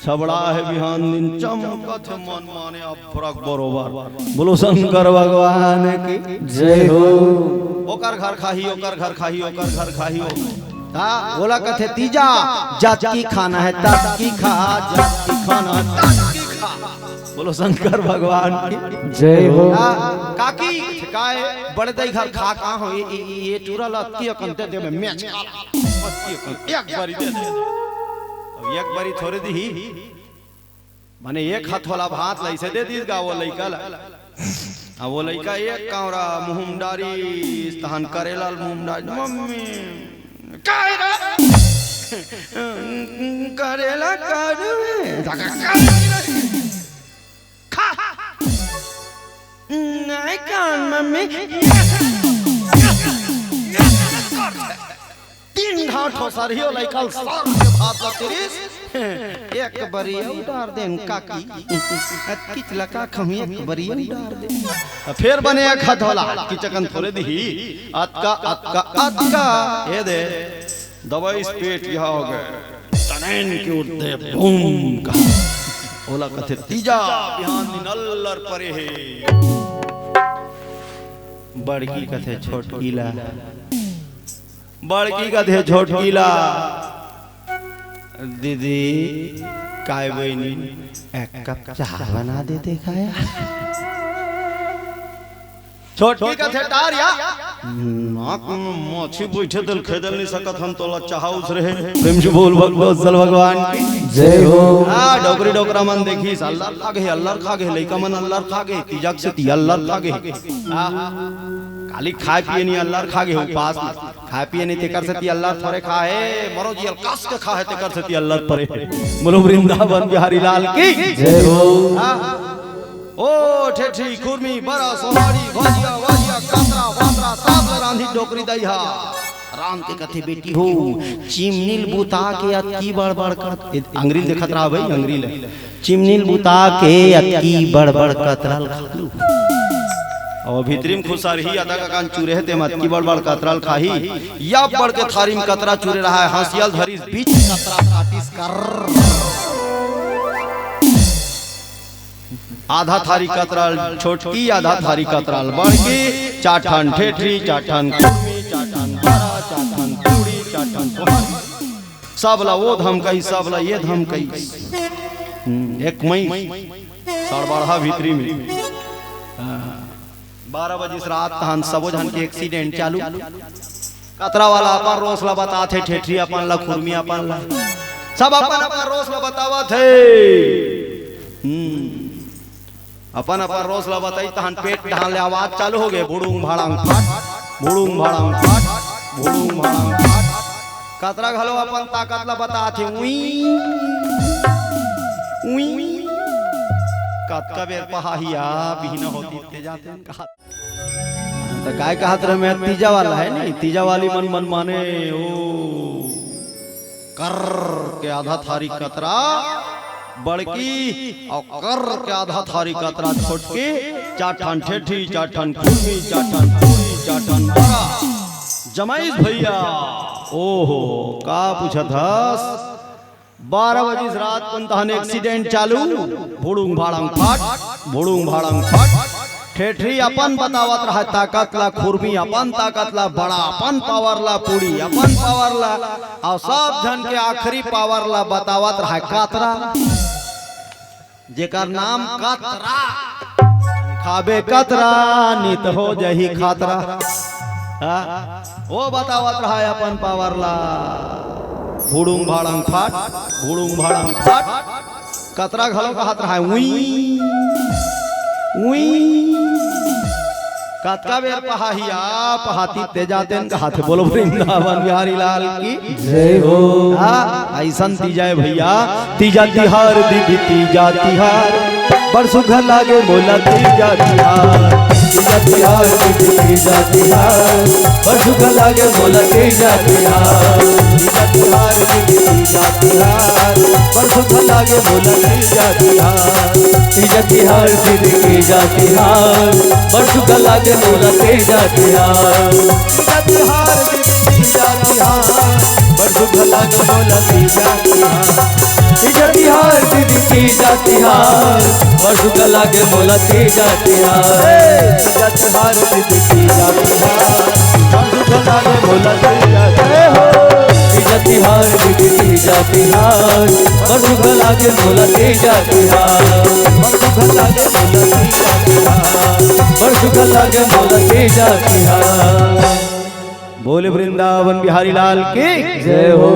छबड़ा हे बिहान दिन चमकत हे मन माने अफरक बरोबर। बोलो शंकर भगवान की। जय हो। ओकर घर खाही, ओकर घर खाही, ओकर घर खाही। हाँ, ओला कथे तीजा, जतकी खाना हे ततकी खा, जतकी खाना हे ततकी खा। बोलो शंकर भगवान की। जय हो। हाँ, काकी, काय, बड़े दई घर खा का हो, ये, ये, ये टूरा ला अतकी अकन ते दे में मैच खा ला। अतकी अकन, एक बारी दे दे। अब एक बारी थोरे दिही, माने एक हथोला भात ला अइसे दे दीस गा वो लइका ला। अब वो लइका एक कांवरा मुंह म डारिस, तहन करेला ल मुंह म डारिस, "मम्मी, काय रे? करेला कारू हे?" खा। नहीं कान मम्मी। तीन घाट हो सरियो लइका ल सर के भात ला तिरिस। एक बरी अउ डार देन काकी। अतकिच लका खमी एक बरी अउ डार देन। फेर बने एक हथोला, अतकिच अकन थोरे दिही। अतका, अतका, अतका। ये दे। दबाइस पेट, यहाँ हो गे। तनैन के उठथे, बूम कहा। ओला कथे तीजा, बिहान दिन अल्लर परे हे। बड़की कथे छोटकी ला। बड़की कथे छोटकी ला, "दीदी, काय बहिनी, एक कप चाह बना देते का या?" छोटकी कथे, "टार या, नाक में माछी बइठे तेल खेदल नहीं सकत हन, तोला चाह उसरे हे।" प्रेम से बोल भगवत सल भगवान की। जय हो। हाँ, डोकरी डोकरा मन देखिस, अल्लर खा गे, अल्लर खा गे, लइका मन अल्लर खा गे, तीजा के सेती अल्लर खा गे। हाँ, काली खाय पिये नहीं, अल्लर खा गे, उपास में। खाय पिये नहीं, तेकर सेती अल्लर थोरे खाय हे, मरो जी, अल्लर कस के खाय हे, तेकर सेती अल्लर परे हे। बोलो वृंदावन बिहारी लाल की। जय हो। हाँ। ओ ठेठी, खुरमी, बरा, सोहारी, भजिया, वजिया, कातरा, वातरा, सब ल रांधी डोकरी दई हा। रांध के कथे, "बेटी हो, चिमनी ल बुता के अतकी बड़ बड़ कर," ए, अंगरी ल देखत रहा भाई, अंगरी ल। "चिमनी ल बुता के अतकी बड़ बड़ कतरा ल खा लू।" अउ भीतरी म खुसरही, अतका कन चुरे हे, ते म अतकी बड़ बड़ कतरा ल खाही। या बड़ के थारी म कतरा चुरे रहा हे, हंसिया ल धरिस, बीच कतरा काटिस कर। आधा थारी कतरा ल छोटकी, आधा थारी कतरा ल बड़की, चार ठन ठेठरी, चार ठन कुर्मी, चार ठन बरा, चार ठन पूड़ी, चार ठन सोहारी। सब ला वो धमकई, सब ला ये धमकई। हम्म, एक मई सड़बड़हा भीतरी में। हाँ। बारह बजे से रात तहन सबो झन के एक्सीडेंट चालू। कतरा वाला अपन रोस ला बताथे, ठेठरी अपन ला, खुरमी अपन ला, सब अपन अपन रोस ला बतावत हे। हम्म। अपन अपन रोस ला बताई, तहन पेट डहान ले आवाज चालू हो गे, भुड़ुंग भाड़ांग फट, भुड़ुंग भाड़ांग फट, भुड़ुंग भाड़ांग फट। कतरा घलो अपन ताकत ला बताथे, उई, उई। कतका बेर पहाही आ, बिहना होती ते जाते कहा। त काय कहत रहे, मैं तीजा वाला हे नहीं, तीजा वाली मन, मन माने ओ। कर के आधा थारी कतरा बड़की अउ कर के आधा थारी कतरा छोटकी, चार ठन ठेठी, चार ठन खुरमी, चार ठन पूरी, चार ठन बड़ा। जमाईस भैया, ओहो, का पूछत हस? बारह बजे से रात कुन तहन एक्सीडेंट चालू, भुड़ुंग भाड़ंग फट, भुड़ुंग भाड़ंग फट। ठेठरी अपन बतावत रहा ताकत ला, खुरमी अपन ताकत ला, बड़ा अपन पावर ला, पूरी अपन पावर ला, अउ सब झन के आखिरी पावर ला बतावत रहा कतरा, जेकर नाम कतरा। खाबे कतरा, नित हो जही खतरा। हाँ? वो बतावत रहा अपन पावर ला। भुड़ुंग भाड़ंग फट, भुड़ुंग भाड़ंग फट। कतरा घलो कहत रहा, उई, उई। कतका बेर पहाही आ, पहाती ते जाते न कहत हे। बोलो वृंदावन बिहारी लाल की। जय हो। हाँ, अइसन तीजा हे भैया, तीजा तिहार दीदी, तीजा तिहार, बड़ सुघर लागे मोला तीजा तिहार। तीजा तिहार दीदी, तीजा तिहार, बड़ सुघर लागे मोला तीजा तिहार। तीजा तिहार दीदी, तीजा तिहार, बड़ सुघर लागे मोला तीजा तिहार। तीजा तिहार दीदी, तीजा तिहार, बड़ सुघर लागे मोला तीजा तिहार। तीजा तिहार दीदी, तीजा तिहार, बड़ सुघर लागे मोला तीजा तिहार। तीजा तिहार दीदी, तीजा तिहार, बड़ सुघर लागे मोला तीजा तिहार। तीजा तिहार दीदी, तीजा तिहार, बड़ सुघर लागे मोला तीजा तिहार। तीजा तिहार दीदी, तीजा तिहार, बड़ सुघर लागे मोला तीजा तिहार। बड़ सुघर लागे मोला तीजा तिहार, बड़ सुघर लागे मोला तीजा तिहार। बोले वृंदावन बिहारी लाल की जय हो।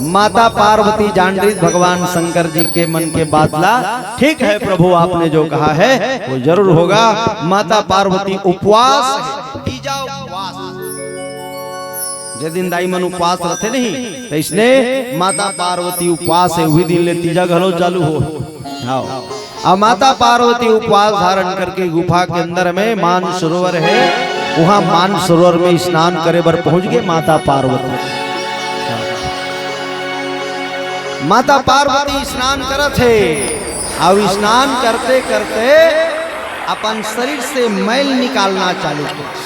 माता पार्वती जान रही भगवान शंकर जी के मन के बात ला। ठीक है प्रभु, आपने जो कहा है वो जरूर होगा। माता पार्वती उपवास है, तीजा उपवास। जे दिन दाई मन उपवास रथे नहीं, त इसने माता पार्वती उपवास हे, उही दिन ले तीजा घलो चालू हो। हाँ। अब माता पार्वती उपवास धारण करके गुफा के अंदर में मानसरोवर हे, उहाँ मानसरोवर में स्नान करे बर पहुँच गे माता पार्वती। माता पार्वती स्नान करत हे, अब स्नान करते करते अपन शरीर से मैल निकालना चालू कर।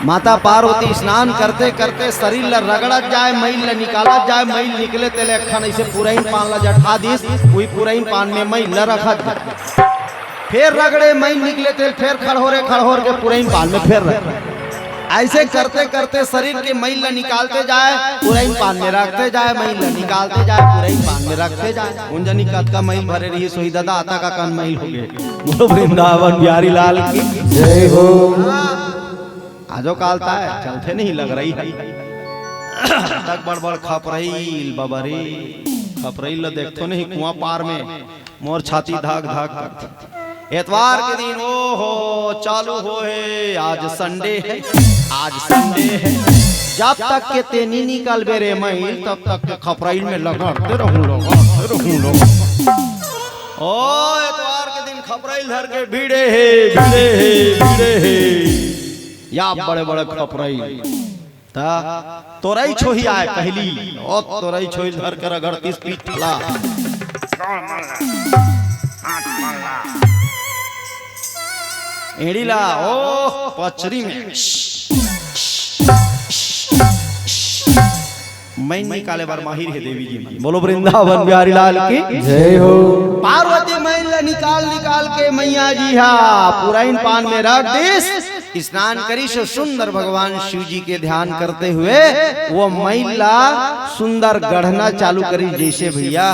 माता पार्वती स्नान करते करते शरीर ला रगड़त जाए, मैल ला निकालत जाए, मैल निकले तेले एक ठन अइसे पुरइन पान ला जठा दिस, उही पुरइन पान में मैल ला रखत जाए। फेर रगड़े, मैल निकले तेले फेर खड़होरे, खड़होर के पुरइन पान में फेर रख। अइसे करते करते शरीर के मैल ला निकालते जाए, पुरइन पान में रखते जाए, मैल ला निकालते जाए, पुरइन पान में रखते जाए। उन जनी कतका मैल भरे रही सोई दादा, आता का कन मैल हो गे। बोलो वृंदावन बिहारी लाल की जय हो। आजो काल ताय चलथे नहीं लग रही है। तक बड़ बड़ खपरैल बाबा रे, खपरैल ल देखथो नहीं कुआं पार में, मोर छाती धाक धाक करथे। एतवार के दिन ओ हो चालू हो हे, आज संडे हे, आज संडे हे। जब तक के तेनी निकलबे रे मइल, तब तक के खपरैल में लगड़ते रहूं, लगड़ते रहूं, लगड़ते। ओ एतवार के दिन खपरैल धर के भिड़े हे, भिड़े हे, भिड़े हे। या बड़े बड़े खपरैल। त तोरई छोही आय पहली, ओ तोरई छोही धर के रगड़तीस पीठ ला। एड़ी ला, ओ पचरी में। मैन निकाले बर माहिर हे देवी जी। बोलो वृंदावन बिहारी लाल की जय हो। पार्वती मैन ला निकाल निकाल के मैया जी हा पुरइन पान में रख दिस। स्नान करिस अउ सुंदर भगवान शिव जी के ध्यान करते हुए वो मइल ला सुंदर गढ़ना चालू करिस। जइसे भइया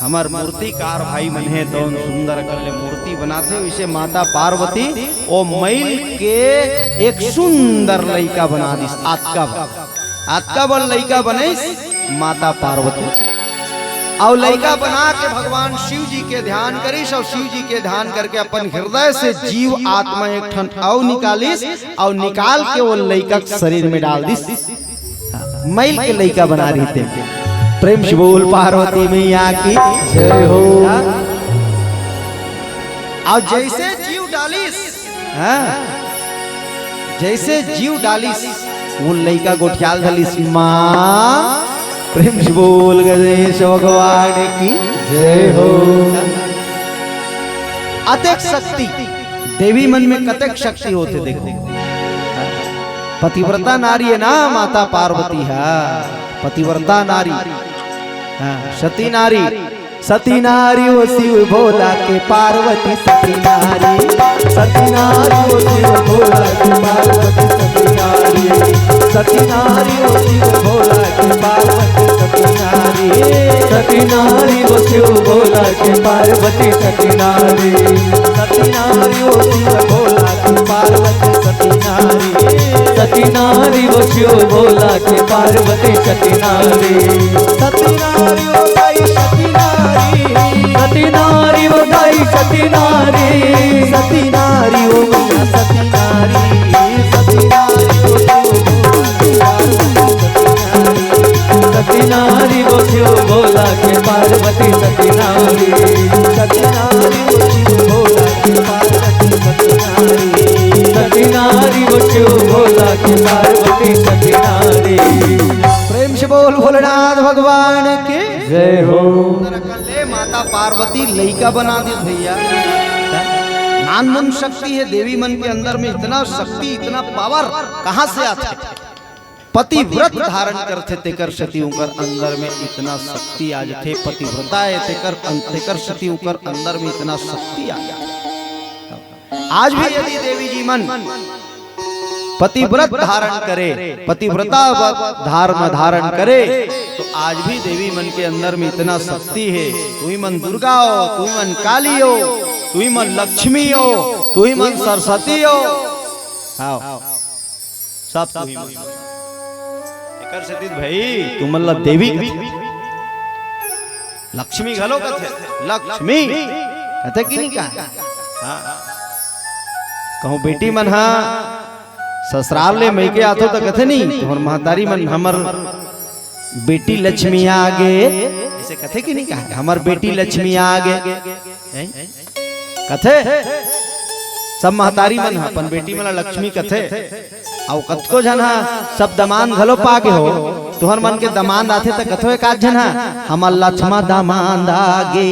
हमर मूर्तिकार भाई मन हे, तउन सुंदर कर ले मूर्ति बनाथे, वइसे माता पार्वती वो मइल के एक सुंदर लइका बना दिस। आतका बर, आतका बर लइका बनिस माता पार्वती। अउ लइका बना के भगवान शिव जी के ध्यान करिस, अउ शिव जी के ध्यान करके अपन हृदय से जीव आत्मा एक ठन अउ निकालिस, अउ निकाल के वो लइका के शरीर में डाल दिस। हाँ, मइल के लइका बना रहिथे। प्रेम से बोल पार्वती मैया की जय हो। हाँ। अउ जइसे जीव डालिस, हाँ, जइसे जीव डालिस, वो लइका गोठियाल धलिस, माँ। प्रेम से बोल गणेश भगवान की जय हो। अतेक शक्ति, देवी मन में कतेक शक्ति होथे, देखो। पतिव्रता नारी हे ना माता पार्वती, हाँ, पतिव्रता नारी, हाँ, सती नारी। सती नारी वो शिव भोला के पार्वती, सती नारी। सती नारी वो शिव भोला के पार्वती, सती नारी। सती नारी वो शिव भोला के पार्वती, सती नारी। सती नारी वो शिव भोला के पार्वती, सती नारी। सती नारी वो शिव भोला के पार्वती, सती नारी। सती नारी वो शिव भोला के पार्वती, सती नारी। सती नारी वो दाई, सती नारी। सती नारी वो दाई, सती नारी। सती नारी वो मैया, सती नारी। सती नारी वो शिव भोला के पार्वती, सती नारी। सती नारी वो शिव भोला के पार्वती, सती नारी। सती नारी वो शिव भोला के पार्वती, सती नारी। सती नारी वो शिव भोला के पार्वती, सती नारी। प्रेम से बोल भोलेनाथ भगवान की जय हो। कर ले माता पार्वती लइका बना दिस भइया। नानमुन शक्ति हे देवी मन के अंदर में, इतना शक्ति, इतना पावर कहाँ से आथे? पतिव्रत धारण करथे तेकर सेती उंकर अंदर में इतना शक्ति आ जथे। पतिव्रता हे तेकर अं-, तेकर सेती उंकर अंदर में इतना शक्ति आ जथे। आज भी यदि देवी जी मन पतिव्रत धारण करे, पतिव्रता व-, धर्म धारण करे, तो आज भी देवी मन के अंदर में इतना शक्ति हे। तुही मन दुर्गा हो, तुही मन काली हो, तुही मन लक्ष्मी हो, तुही मन सरस्वती हो। हाँ, सब तुही मन। एकर सेती भाई तुमन ला देवी कथे। लक्ष्मी घलो कथे, लक्ष्मी कथे कि नहीं कहा? हाँ। कहूँ बेटी मन हा ससुराल ले मइके आथो त कथे नहीं, तुँहर महतारी मन हमर बेटी लक्ष्मी आगे, अइसे कथे कि नहीं कहा? हमर बेटी लक्ष्मी आगे, हैं? कथे। सब महतारी मन ह अपन बेटी मन ला लक्ष्मी कथे। अउ कतको झन ह सब दमांद घलो पागे हो, तुँहर मन के दमांद आथे त कथो एक आध झन ह, "हमर लक्ष्मा दमांद आगे।"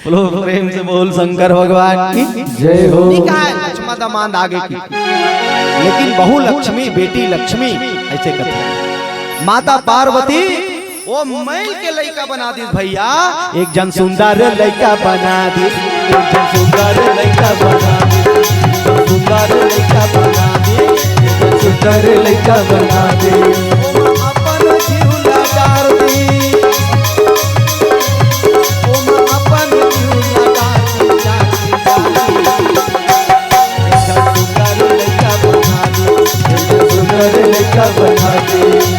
बोलो प्रेम से बोल शंकर भगवान की जय हो। नहीं कहा है लक्ष्मा दमांद आगे की, लेकिन बहू लक्ष्मी, बेटी लक्ष्मी अइसे कथे। माता पार्वती ओ मइल के लइका बना दिस भइया। एक झन सुंदर लइका बना दिस, एक झन सुंदर लइका बना दिस, एक झन सुंदर लइका बना दिस, एक झन सुंदर लइका बना दिस। ओमा अपन घिउ ला डार दिस, ओमा अपन घिउ ला डार दिस, डार दिस, डार दिस। एक झन सुंदर लइका बना दिस, एक झन सुंदर लइका बना दिस।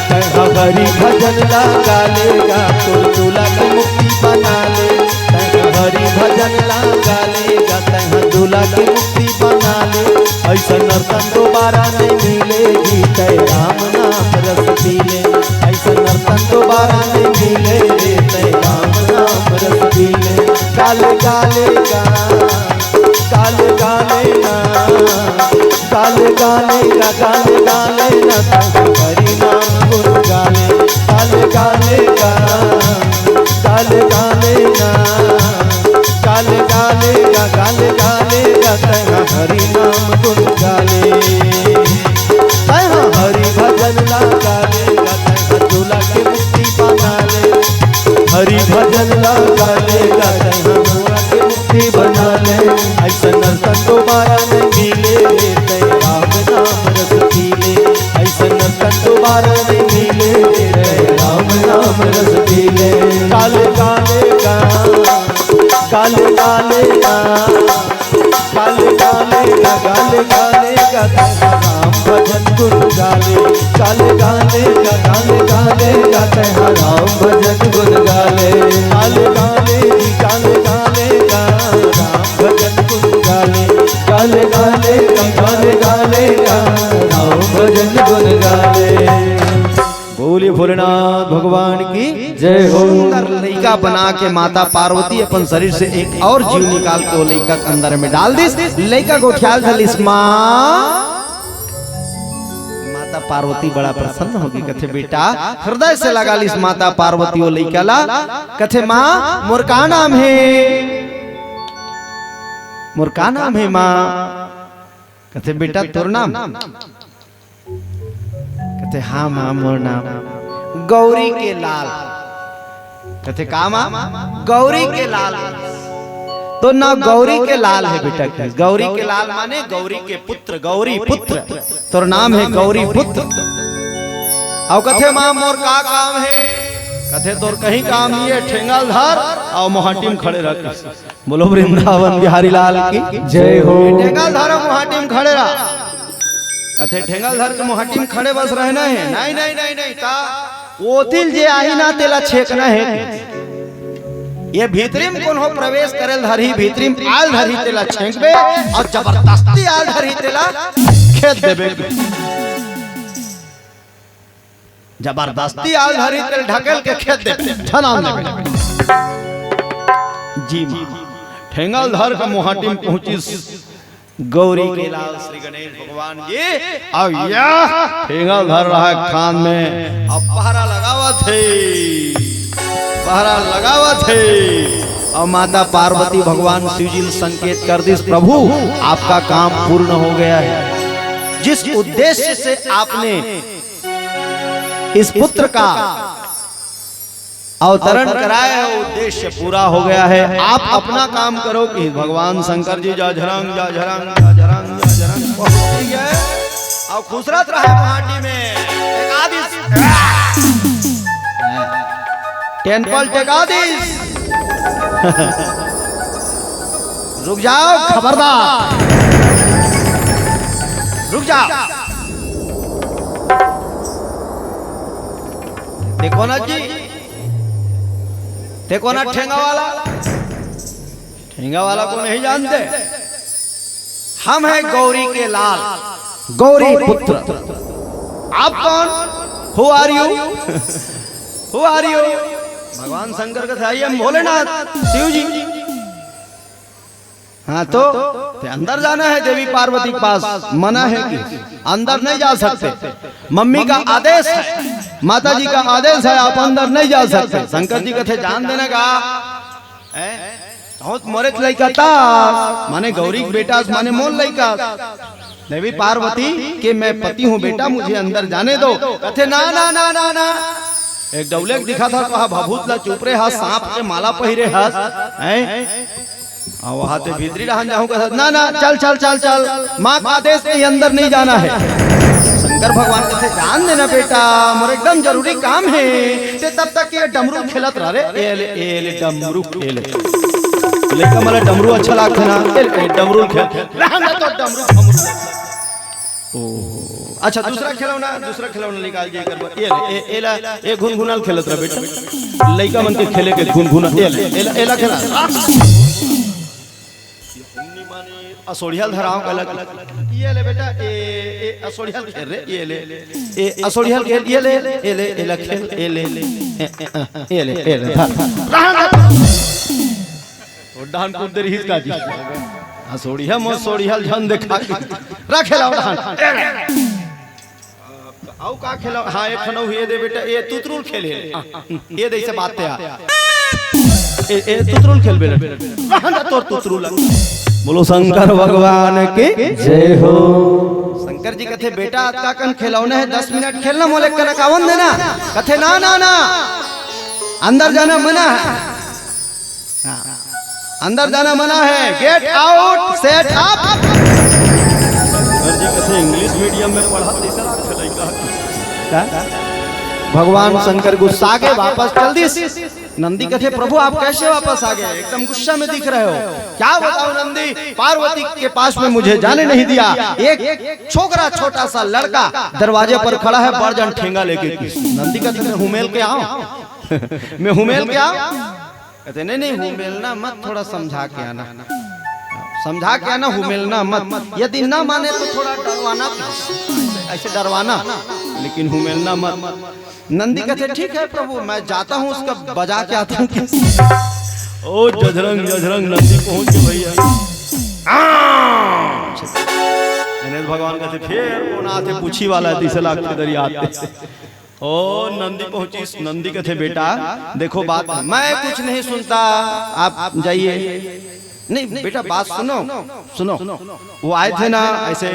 तैं हरि भजन ला गा ले गा, तोर दूल्हा के मुक्ति बना ले। तैं हरि भजन ला गा ले गा, तैं दूल्हा के मुक्ति बना ले। अइसन नर्तन दोबारा नहीं मिलेगी, तैं राम नाम रस पी ले। अइसन नर्तन दोबारा नहीं मिले, तैं राम नाम रस पी ले। गा ले गा ले गा, गा ले गा ले ना, गा ले गा ले गा, गा ले गा ले ना, तैं हरि नाम गुन गा ले। गा ले गा ले गा, गा गाले गाले गा, गाले गाले गा, गाले गाले गा, तैं हा हरि नाम गुन गाले। तैं हा हरि भजन ला गाले गा, तैं हा चूल्हा के मुक्ति बना ले। हरि भजन ला गाले गा, तैं हा चूल्हा के मुक्ति बना ले। अइसन नर्तन दोबारा नहीं मिले, तैं राम नाम रस पी ले। अइसन नर्तन दोबारा नहीं मिले, तैं राम नाम रस पी ले। गाले गाले गा, गाले गाले गा, गाले गाले गा, गाले गाले गा, तैं हा राम भजन गुन गाले। गाले गाले गा, गाले गाले गा, तैं हा राम भजन गुन गाले। गाले गाले जी, गाले गाले गा, राम भजन गुन गाले। गाले गाले गा, गाले गाले गा, राम भजन गुन गाले। बोलिए भोलेनाथ भगवान की जय हो। सुंदर लइका बना के माता पार्वती अपन शरीर से एक और जीव निकाल के वो लइका के अंदर में डाल दिस। लइका गोठियाल धलिस माँ। माता पार्वती बड़ा प्रसन्न होगे, कथे, "बेटा।" हृदय से लगा लिस माता पार्वती वो लइका ला, कथे, "माँ, मोर का नाम हे? मोर का नाम हे माँ?" कथे, "बेटा, तोर नाम?" कथे, "हाँ माँ, मोर नाम गौरी के लाल।" कथे, "का माँ?" "गौरी के लाल।" "तो ना गौरी के लाल हे बेटा।" कथे, "गौरी के लाल माने गौरी के पुत्र, गौरी पुत्र। तोर नाम हे गौरी पुत्र।" अउ कथे, "माँ, मोर का काम हे?" कथे, "तोर कहीं काम नहीं हे, ठेंगा ल धर अउ मोहाटी म खड़े रह।" बोलो वृंदावन बिहारी लाल की जय हो। "ठेंगा ल धर अउ मोहाटी म खड़े रह।" कथे, "ठेंगा ल धर के मोहाटी म खड़े बस रहना हे?" "नहीं, नहीं, नहीं, नहीं, ता ओती ल जे आही ना, तेला छेंकना हे।" "ये भीतरी म कोनो प्रवेश करे ल धरही, भीतरी म आय ल धरही, तेला छेंकबे, अउ जबरदस्ती आय ल धरही, तेला खेद देबे।" जबरदस्ती आय ल धरही, तेला ढकेल के खेद देबे, झन आन देबे। जी माँ, ठेंगा ल धर के मोहाटी म पहुंचिस गौरी के लाल श्री गणेश भगवान जी। अब यह ठेंगा ल धर रहा हे खान में, अब पहरा लगावत हे, पहरा लगावत हे। अउ माता पार्वती भगवान शिव जी ल संकेत कर दिस, "प्रभु, आपका काम पूर्ण हो गया है। जिस उद्देश्य से आपने इस पुत्र का अवतरण कराए हो, उद्देश्य पूरा हो गया है। आप अपना काम करो।" कि भगवान शंकर जी जा झरंग, जा झरंग, जा झरंग, जा झरंग पहुंच गए। अउ खुसरत रहे माटी में। टेका दिस। टेन पल टेका दिस। रुक जाओ, खबरदार। रुक जाओ। देखो ना जी, देखो ना ठेंगा वाला, ठेंगा वाला को नहीं जानते? हम हैं गौरी के लाल, गौरी पुत्र। आप कौन? Who are you? Who are you? भगवान शंकर कथे, "I am भोलेनाथ, शिव जी।" हाँ तो, ते अंदर जाना है देवी पार्वती के पास, मना है कि अंदर नहीं जा सकते। मम्मी का आदेश है, माता जी का आदेश है, आप अंदर नहीं जा सकते। शंकर जी कथे, "जान देना का, हैं? बहुत मोरे के लइका ता, माने गौरी के बेटा, माने मोर लइका।" देवी पार्वती के मैं पति हूँ बेटा, मुझे अंदर जाने दो। कथे, "ना, ना, ना, ना, ना।" एक डौले के दिखा था, कहा, "भभूत ला चुप रे हा, सांप के माला पहिरे हा, हैं?" अउ वहां ते भीतरी डहान जाहूं, कहा, "ना, ना, चल, चल, चल, चल, माँ का आदेश नहीं, अंदर नहीं जाना है।" शंकर भगवान कथे, "जान देना बेटा, मोर एकदम जरूरी काम है।" ते तब तक ये डमरू खेलत रहा रे, ए ले, ए ले, डमरू खेले। लइका मन ला डमरू अच्छा लागथे ना, ए ले, ए, डमरू खेल। रहन दे तो डमरू, डमरू। ओ, अच्छा, दूसरा खिलौना, दूसरा खिलौना निकाल दिए कर। ये ले, ए, एला, ए घुनघुना ल खेलत रह बेटा। लइका मन के खेले के घुनघुना, ये ले, एला, एला खेला। असोड़िया ल धराव गलत। ये ले बेटा, ए, ए, असोड़िया ल खेल रे, ये ले। ए, असोड़िया ल खेल, ये ले, ये ले, एला खेल, ये ले, ए, ए, ए, ये ले, ये ले, धर। रहन दे। ओ डहान कूद दे रहिस का जी। असोड़िया म सोड़िया ल झन देखा के। रखे ला ओ डहान। अउ का खेला? हाँ, एक ठन अउ ये दे बेटा, ये तुतरू ल खेले। हाँ, ये दे इसे बात ते आ। ए, ए, तुतरुल खेल बेटा। रहन दे तोर तुतरुल। बोलो शंकर भगवान की जय हो। शंकर जी कथे, "बेटा, अतका कन खिलौना हे, दस मिनट खेलना, मोले कनक आवन देना।" कथे, "ना, ना, ना, अंदर जाना मना है।" हाँ। अंदर जाना मना है, get out, set up। Sir ji कथे English medium में पढ़ा, तीसरा अच्छा लड़का। क्या? भगवान शंकर गुस्सा के वापस चल दिस। नंदी कथे, "प्रभु, आप कैसे वापस आ गए? एकदम गुस्सा में दिख रहे हो।" "क्या बताओ नंदी, पार्वती के पास में मुझे जाने नहीं दिया। एक छोकरा, छोटा सा लड़का दरवाजे पर खड़ा है, बड़ जन ठेंगा लेके।" नंदी कथे, "मैं हुमेल के आऊं, मैं हुमेल के आऊं।" कहते, "नहीं, नहीं, हुमेलना मत, थोड़ा समझा के आना, समझा के आना, हुमेलना मत। यदि ना माने तो थोड़ा डरवाना, ऐसे डरवाना, लेकिन हुमेलना मत।" नंदी कहते, "ठीक है प्रभु, मैं जाता हूँ, उसका बजा के आता हूँ।" ओ जजरंग, जजरंग, नंदी पहुंच गए भैया। गणेश भगवान कहते, "फिर कौन आते पूछी वाला है, तीसरे लाख के दरिया आते।" ओ नंदी पहुंची, नंदी कथे, "बेटा देखो बात, मैं कुछ नहीं सुनता, आप जाइए।" "नहीं बेटा, बात सुनो, सुनो।" वो आए थे ना ऐसे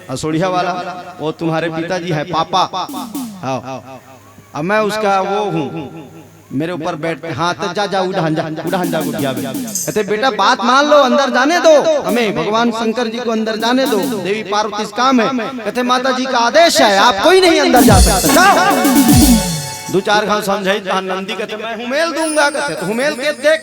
असोड़िया वाला, वो तुम्हारे पिताजी है, पापा। हाँ, अब मैं उसका वो हूँ, मेरे ऊपर बैठ, हाँ, तो जा, जा, उड़ान जा, उड़ान जा, गुटिया में। कहते, "बेटा, बात मान लो, अंदर जाने दो हमें, भगवान शंकर जी को अंदर जाने दो, देवी पार्वती से काम है।" कहते, "माता जी का आदेश है, आप कोई नहीं अंदर जा सकता, जाओ।" दो चार घाव समझाई, तहाँ नंदी कहते, "मैं हुमेल दूंगा।" कहते, "तो हुमेल के देख।"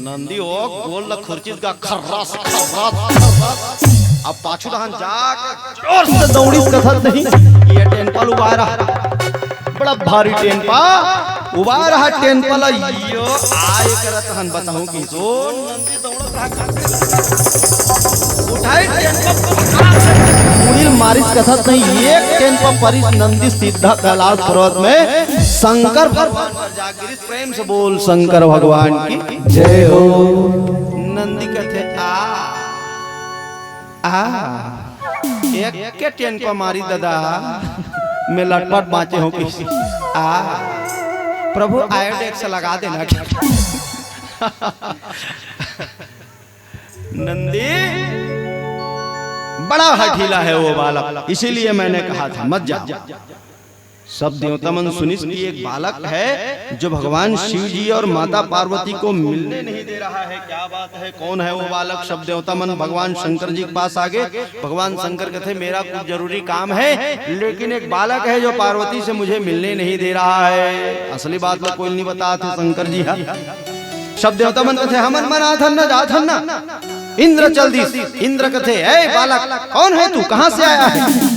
नंदी ओ गोल ल खुरचित का खर्रास, खर्रास, खर्रास। अब पाछू डहान जाके जोर से दौड़िस कथत नहीं। ये टेम्पल उबा रहा, बड़ा भारी टेम्पा उबा रहा, टेम्पा ल यो आय करत हन, बताहूं कि सो नंदी दौड़त रहा। उठाई टेम्पा, मुड़ी ल मारिस कथत नहीं, एक टेम्पा परिस नंदी सीधा कैलाश पर्वत में शंकर भगवान पर जा गिरिस। प्रेम से बोल शंकर भगवान की जय हो। नंदी कथे, "आ, आ, एक के टेम्पा मारी दादा, मैं लटपट बाँचे हों कि, आ, प्रभु आयोडेक्स लगा देना।" नंदी बड़ा हठीला है वो बालक, इसीलिए मैंने कहा था मत जा। सब देवता मन सुनिस कि एक बालक है जो भगवान शिव जी और माता पार्वती को मिलने नहीं दे रहा है। क्या बात है, कौन है वो बालक? सब देवता मन भगवान शंकर जी के पास आ गए। भगवान शंकर कहते, "मेरा कुछ जरूरी काम है, लेकिन एक बालक है जो पार्वती से मुझे मिलने नहीं दे रहा है।" असली बात तो कोई नहीं बता थे शंकर जी, हाँ। सब देवता मन कथे, "हमन मन आथन न, जाथन न।" इंद्र चल दिस। इंद्र कथे, "ए बालक, कौन है तू? कहाँ से आया है?"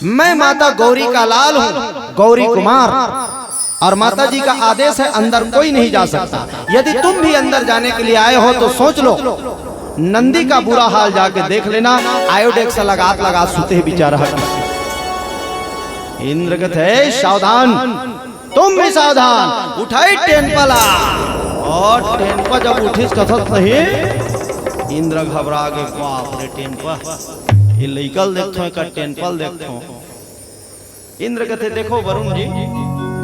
"मैं माता गौरी का लाल हूँ, गौरी कुमार, और माता जी का आदेश है, अंदर कोई नहीं जा सकता। यदि तुम भी अंदर जाने के लिए आए हो तो सोच लो, नंदी का बुरा हाल जाके देख लेना, आयोडेक्स लगात लगात सुते बेचारा।" इंद्र कथे, "सावधान, तुम भी सावधान।" उठाई टेम्पा ल और टेम्पा जब उठिस कथत नहीं, इंद्र घबरा के, "बाप रे टेम्पा, ये लइका ल देखथों, एकर टेम्पा ल देखथों।" इंद्र कथे, "देखो वरुण जी,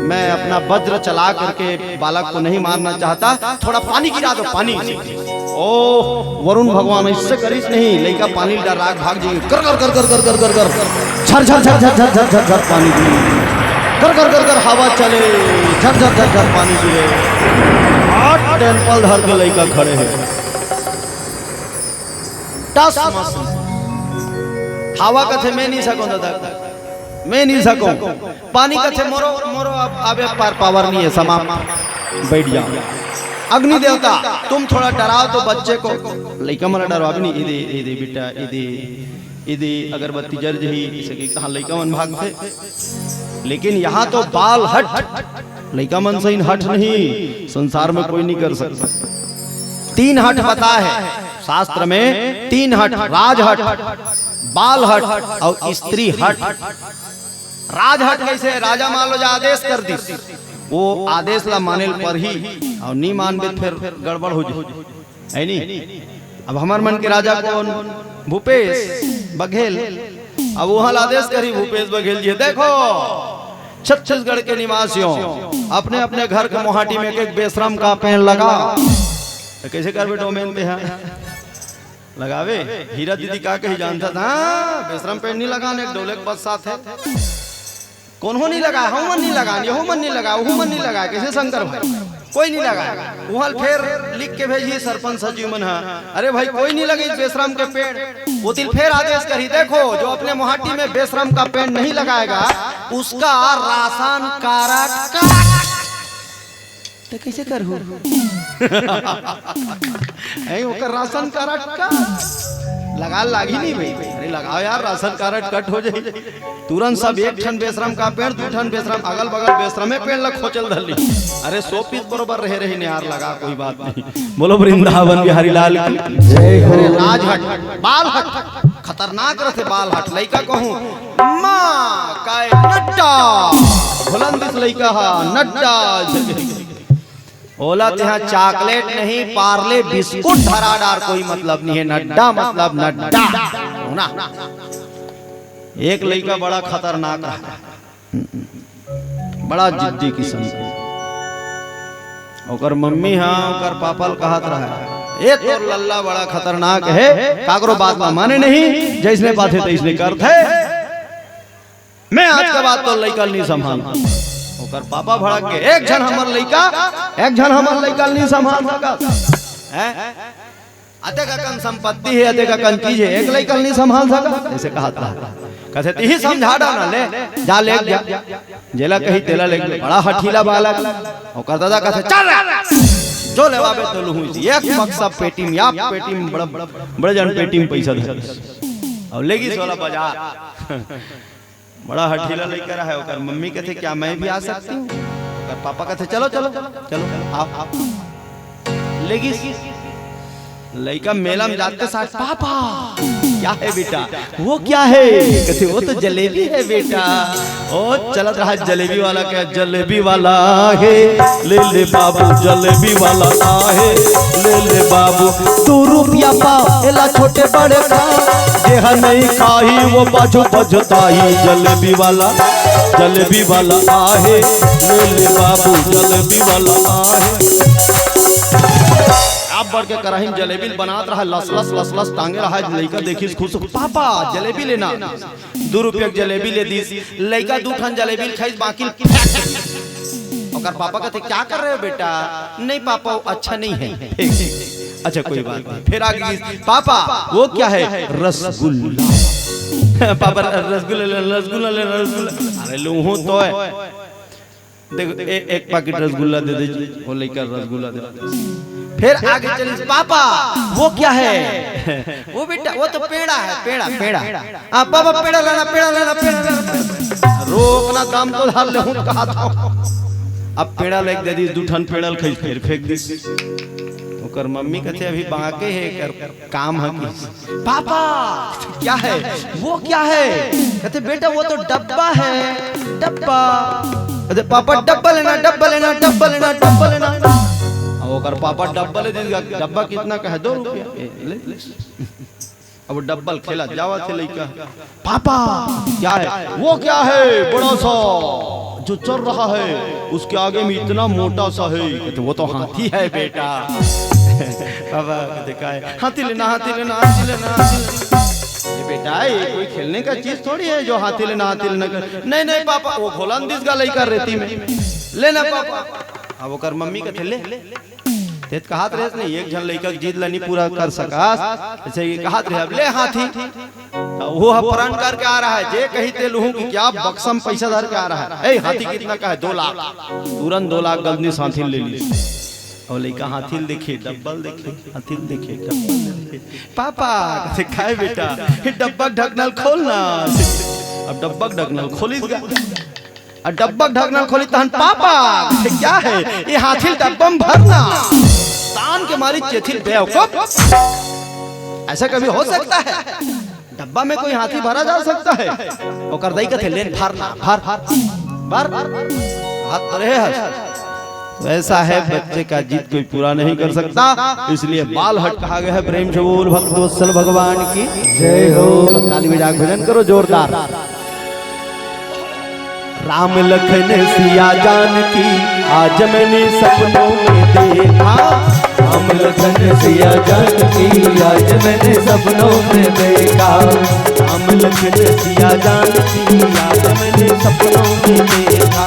मैं अपना वज्र चला करके बालक को नहीं मारना चाहता, थोड़ा पानी गिरा दो, पानी।" ओ वरुण भगवान ऐसे करिस नहीं, लइका पानी डरा के भाग जाइए, कर कर कर कर कर कर कर कर, झर झर झर झर झर झर झर झर पानी गिरे, कर कर कर कर हवा चले, झर झर झर झर पानी गिरे। आठ टेम्पल धर के लइका खड़े हैं, टस मस। हवा कथे, "मैं नहीं सकूं दादा, मैं नहीं सकूं।" पानी कथे, "मोरो, मोरो अब, अब ये पार पावर नहीं है, समाप्त, बैठ जाओ।" अग्नि देवता, "तुम थोड़ा डराओ तो बच्चे को।" लइका मन डरवा भी नहीं, "इदे, इदे बेटा, इदे, इदे अगरबत्ती जर जही," इसे कि कहाँ लइका मन भागथे। लेकिन यहाँ तो बाल हठ, लइका मन सही हठ नहीं, संसार में कोई नहीं कर सकता। तीन हठ बता है शास्त्र में, तीन हठ, राजहठ, बाल हठ और स्त्री हठ। राजहट कैसे? राजा मान लो जा आदेश कर दिस, वो आदेश ला माने ल परही, और नी मानबे त फेर गड़बड़ हो जाही, है नी? अब हमर मन के राजा कोन? भूपेश बघेल। अब उहाँ ला आदेश करही भूपेश बघेल जी, देखो छत्तीसगढ़ के निवासियों, अपने अपने घर के मोहाटी में एक एक बेशरम का पेड़ लगा। त कइसे करबे डोमेन ते हा? लगावे। हीरा दीदी का कही जानता था, हाँ, बेशरम पेड़ नहीं लगाने, एक डोले के बस साथ है। कोनो नहीं लगा, हम मन नहीं लगा, यहू मन नहीं लगा, वहू मन नहीं लगा, कइसे शंकर भाई? कोई नहीं लगा। वहां फेर लिख के भेजी सरपंच सचिव मन हा, अरे भाई, कोई नहीं लगे इस बेशरम के पेड़। वो दिन फेर आदेश करी, देखो, जो अपने मोहाटी में बेशरम का पेड़ नहीं लगाएगा, उसका राशन कार्ड काट। तो कइसे करहू? ऐ ओकर राशन कार्ड का लगा लागी नहीं भाई? अरे लगाओ यार, राशन कार्ड कट हो जाए। तुरंत सब एक ठन बेशरम का पेड़, दू ठन बेशरम, अगल बगल बेशरमे पेड़ ला खोचल धरली। अरे सौ पीस बरोबर रहे रही ने यार, लगा कोई बात नहीं। बोलो वृंदावन बिहारी लाल की जय हो। अरे लाज हट, बाल हट, खतरनाक रहते बाल हट। लइका कहूँ माँ काय नड्डा, भुलंदिस लइका हा नड्डा। ओला तेहा चॉकलेट नहीं, पार्ले बिस्कुट धरा डार, कोई मतलब नहीं है। नड्डा मतलब नड्डा। हो ना? एक लइका बड़ा खतरनाक रहा, बड़ा जिद्दी किस्म के। ओकर मम्मी हा ओकर पापा ल कहत रहा, ए तोर लल्ला बड़ा खतरनाक है, काकरो बात ला माने नहीं, जइसने बात है तइसने करत है। मैं आज के बाद तो लइका ल नहीं संभाल। ओकर पापा भड़क के, एक झन हमर लइका, एक झन हमर लइका ल नहीं संभाल सकत। हैं? अतेक अकन संपत्ति है, अतेक अकन चीज है, एक लइका ल नहीं संभाल सकत। ऐसे कहा था। कथे, "तिही समझा डाना ले, जा ले जा।" जेला कही तेला ले, बड़ा हठीला बालक। ओकर दादा कथे, "चल रे, जो लेवाबे तो लुहूं।" एक बक्सा पेटी में, या पेटी में, बड़ा, बड़े जन पेटी में पैसा धर। और लेगी सोला बाजार। बड़ा हठीला लइका रहा है, ओकर मम्मी कथे, "क्या मैं भी आ सकती हूँ?" ओकर पापा कथे, "चलो, चलो, चलो, आओ, आओ।" लेगिस लइका मेला में जाते साथ, "पापा, क्या है बेटा?" "वो क्या है?" कथे, "वो तो जलेबी है बेटा।" ओ चलत रहा जलेबी वाला, क्या जलेबी वाला है, ले ले बाबू जलेबी वाला आहे, ले ले बाबू। दू रुपया पाव एला छोटे बड़े खा, जेहा नहीं खाही वो पाछू पछताही। जलेबी वाला, जलेबी वाला आहे, ले ले बाबू जलेबी वाला आहे। आप बढ़ के कराही में जलेबी बनात रहा, लस लस लस लस टांगे रहा, लइका देखिस खुश, "पापा जलेबी लेना।" दू रुपया के जलेबी ले दीस। लइका दू ठन जलेबी ल खाइस, बाकी ल फेंक दीस। ओकर पापा कथे, "क्या कर रहे हो बेटा?" "नहीं पापा, वो अच्छा नहीं है।" अच्छा, कोई बात नहीं। फिर आगे दीस, "पापा, वो क्या है?" "रसगुल्ला।" "पापा, रसगुल्ला ले, रसगुल्ला ले, रसगुल्ला।" अरे लूहूं तो है। देखो, ए-, एक पैकेट रसगुल्ला दे दे जी, वो लइका रसगुल्ला दे दे। फिर आगे चलिस, "पापा, वो क्या है?" "वो बेटा, वो तो पेड़ा है, पेड़ा, पेड़ा।" "हाँ, पापा, पेड़ा लेना, पेड़ा लेना, पेड़ा लेना।" "रोकना, दाम तो धर ले हूँ, कहा था।" अब पेड़ा लेके दे दीस, दू ठन पेड़ा ल खाइस, फिर फेंक दीस। ओकर मम्मी कथे, "अभी बांके हे, कर काम ह कि।" "पापा, क्या है? वो क्या है?" कथे, "बेटा, वो तो डब्बा है, डब्बा।" कथे, "पापा, डब्बा लेना, डब्बा लेना, डब्बा लेना, डब्बा लेना।" अब ओकर पापा डब्बा ले दीस, "डब्बा कितना का है?" "दो रुपया।" ए, ले, ले। अब डब्बा ल खेला जावत हे लइका। "पापा, क्या है?" "वो क्या है? बड़ा सा जो चल रहा है, उसके आगे में इतना मोटा सा है।" "तो वो तो हाथी है बेटा।" पापा कथे, "काय?" "हाथी लेना, हाथी लेना, हाथी लेना, हाथी लेना।" "ये बेटा, ये कोई खेलने का चीज थोड़ी है जो हाथी लेना, हाथी लेना कर।" "नहीं, नहीं पापा, वो घोलन दिस गा लइका रेती में, लेना पापा।" अब ओकर मम्मी कथे, "ले।" तें त कहत रहेस नहीं, एक झन लइका के जिद ल नहीं पूरा कर सकस। अइसे ये कहत रहे, "अब ले हाथी।" त वो ह प्रण करके आ रहा है, जे कही ते लूहूं कि क्या बक्सा में पैसा धर के आ रहा है। "ए, हाथी कितना का है?" "दो लाख।" तुरंत दो लाख गलनी से हाथी ले ली। और लइका हाथी ल देखे, डब्बा ल देखे, हाथी ल देखे, डब्बा ल देखे। "पापा," कथे, "काय बेटा?" "ये डब्बा के ढकना ल खोलना।" अब डब्बा के ढकना ल खोलिस गा। अउ डब्बा के ढकना ल खोली तहन, "पापा, ये क्या है?" "ये हाथी ल डब्बा में भरना।" तान के मारी चेथिल बेवकूफ, ऐसा कभी हो सकता है? डब्बा में कोई हाथी भरा जा सकता है? ओकर दाई कथे, "लेन भरना, भर, भर, भर।" हाथ तो रहे हस। वैसा है, बच्चे का जिद कोई पूरा नहीं कर सकता, इसलिए बाल हट कहा गया है। प्रेम से बोल भक्त वत्सल भगवान की जय हो। चलो, ताली बजा के भजन करो जोरदार। राम लखन सिया जानकी आज मैंने सपनों में देखा। राम लखन सिया जानकी आज मैंने सपनों में देखा। राम लखन सिया जानकी आज मैंने सपनों में देखा।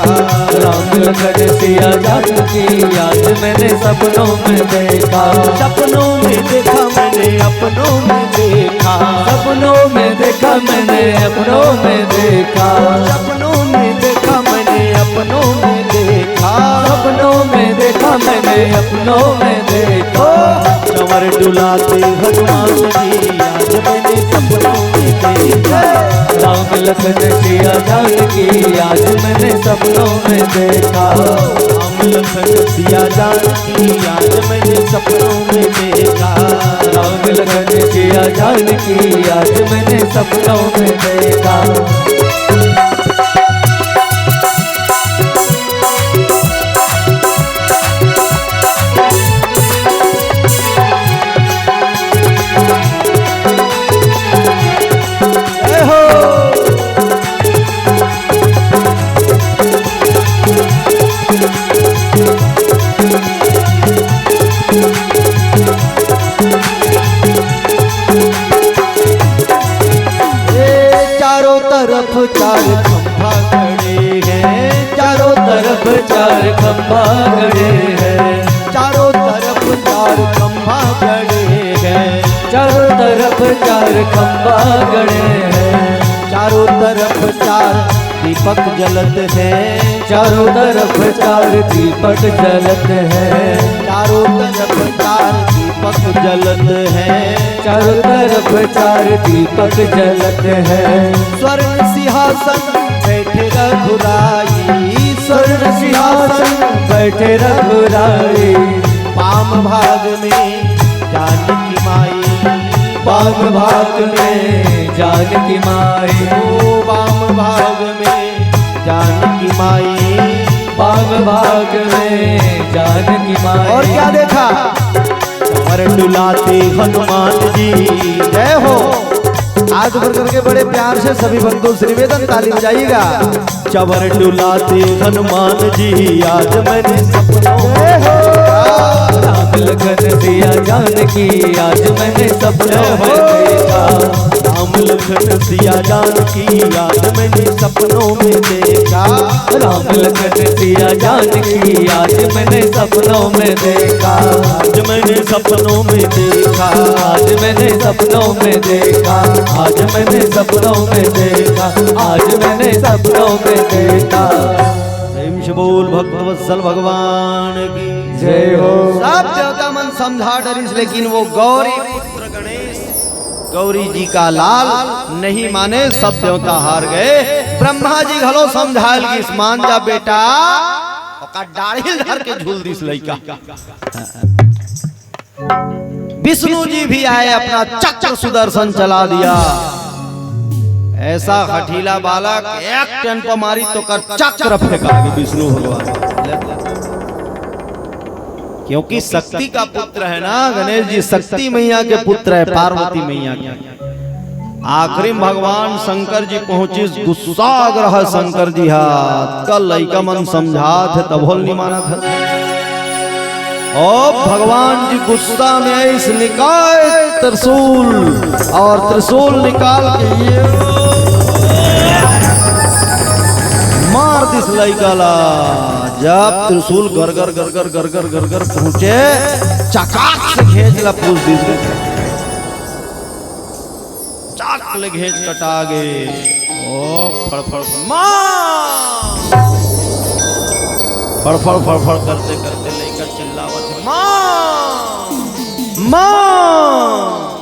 राम लखन सिया जानकी आज मैंने सपनों में देखा। सपनों में देखा मैंने, अपनों में देखा। सपनों में देखा मैंने, अपनों में देखा। सपनों में देखा मैंने, अपनों में देखा। सपनों में देखा मैंने, अपनों में देखा। चंवर डुलाते हनुमान जी आज मैंने सपनों में देखा। राम लखन सिया जानकी आज मैंने सपनों में देखा। राम लखन सिया जानकी आज मैंने सपनों में देखा। राम लखन सिया जानकी आज मैंने सपनों में देखा। जय हो। ए, चारों तरफ चार खंभा खड़े हैं, चारों तरफ चार खंभा खड़े हैं। चारों तरफ चार खंभा खड़े हैं। चारों तरफ चार खंभा खड़े हैं। चारों तरफ चार दीपक जलत हैं। चारों तरफ चार दीपक जलत हैं। चारों तरफ चार दीपक जलत हैं। चारों तरफ चार दीपक जलत हैं। स्वर्ण सिंहासन बैठे रघुराई। स्वर्ण सिंहासन बैठे रघुराई। वाम भाग में जानकी माई। वाम भाग में जानकी माई। ओ वाम भाग में जानकी माई। वाम भाग में जानकी माई। और क्या देखा? चंवर डुलाते हनुमान जी। जय हो। हाथ ऊपर करके बड़े प्यार से सभी भक्तों से निवेदन, ताली बजाइएगा। चंवर डुलाते हनुमान जी आज मैंने सपनों में देखा। राम लखन सिया जानकी आज मैंने सपनों में देखा। राम लखन सिया जानकी आज मैंने सपनों में देखा। राम लखन सिया जानकी आज मैंने सपनों में देखा। आज मैंने सपनों में देखा। आज मैंने सपनों में देखा। आज मैंने सपनों में देखा। आज मैंने सपनों में देखा। प्रेम से बोल भक्तवत्सल भगवान की जय हो। सब देवता मन समझा डरिस, लेकिन वो गौरी पुत्र गणेश गौरी जी का लाल नहीं माने, सब देवता हार गए। ब्रह्मा जी घलो समझायल गिस, मान जा बेटा, ओकर डाढ़ी धर के झूल दिस लइका। विष्णु जी भी आए, अपना चक्र सुदर्शन चला दिया। ऐसा हठीला बालक एक टन पर मारी तो कर चक्र फेंका के विष्णु भगवान। क्योंकि शक्ति का पुत्र है ना गणेश जी, शक्ति मैया के पुत्र है, पार्वती मैया के। आखिरी में भगवान शंकर जी पहुंचिस, गुस्सा ग्रह शंकर जी हा, कल लइका मन समझात हे तभो ल नइ मानत हे। ओ भगवान जी गुस्सा में आइस, निकाल त्रिशूल, और त्रिशूल निकाल के ये मार दिस लइका ला। जब त्रिशूल गरगर गरगर गरगर गरगर पहुंचे, चकाक से घेंच ला पूछ दिस। चाक ले घेंच कटा गे। ओ फड़फड़ माँ, फड़फड़ फड़फड़ करते करते लइका चिल्लावत हे, माँ, माँ।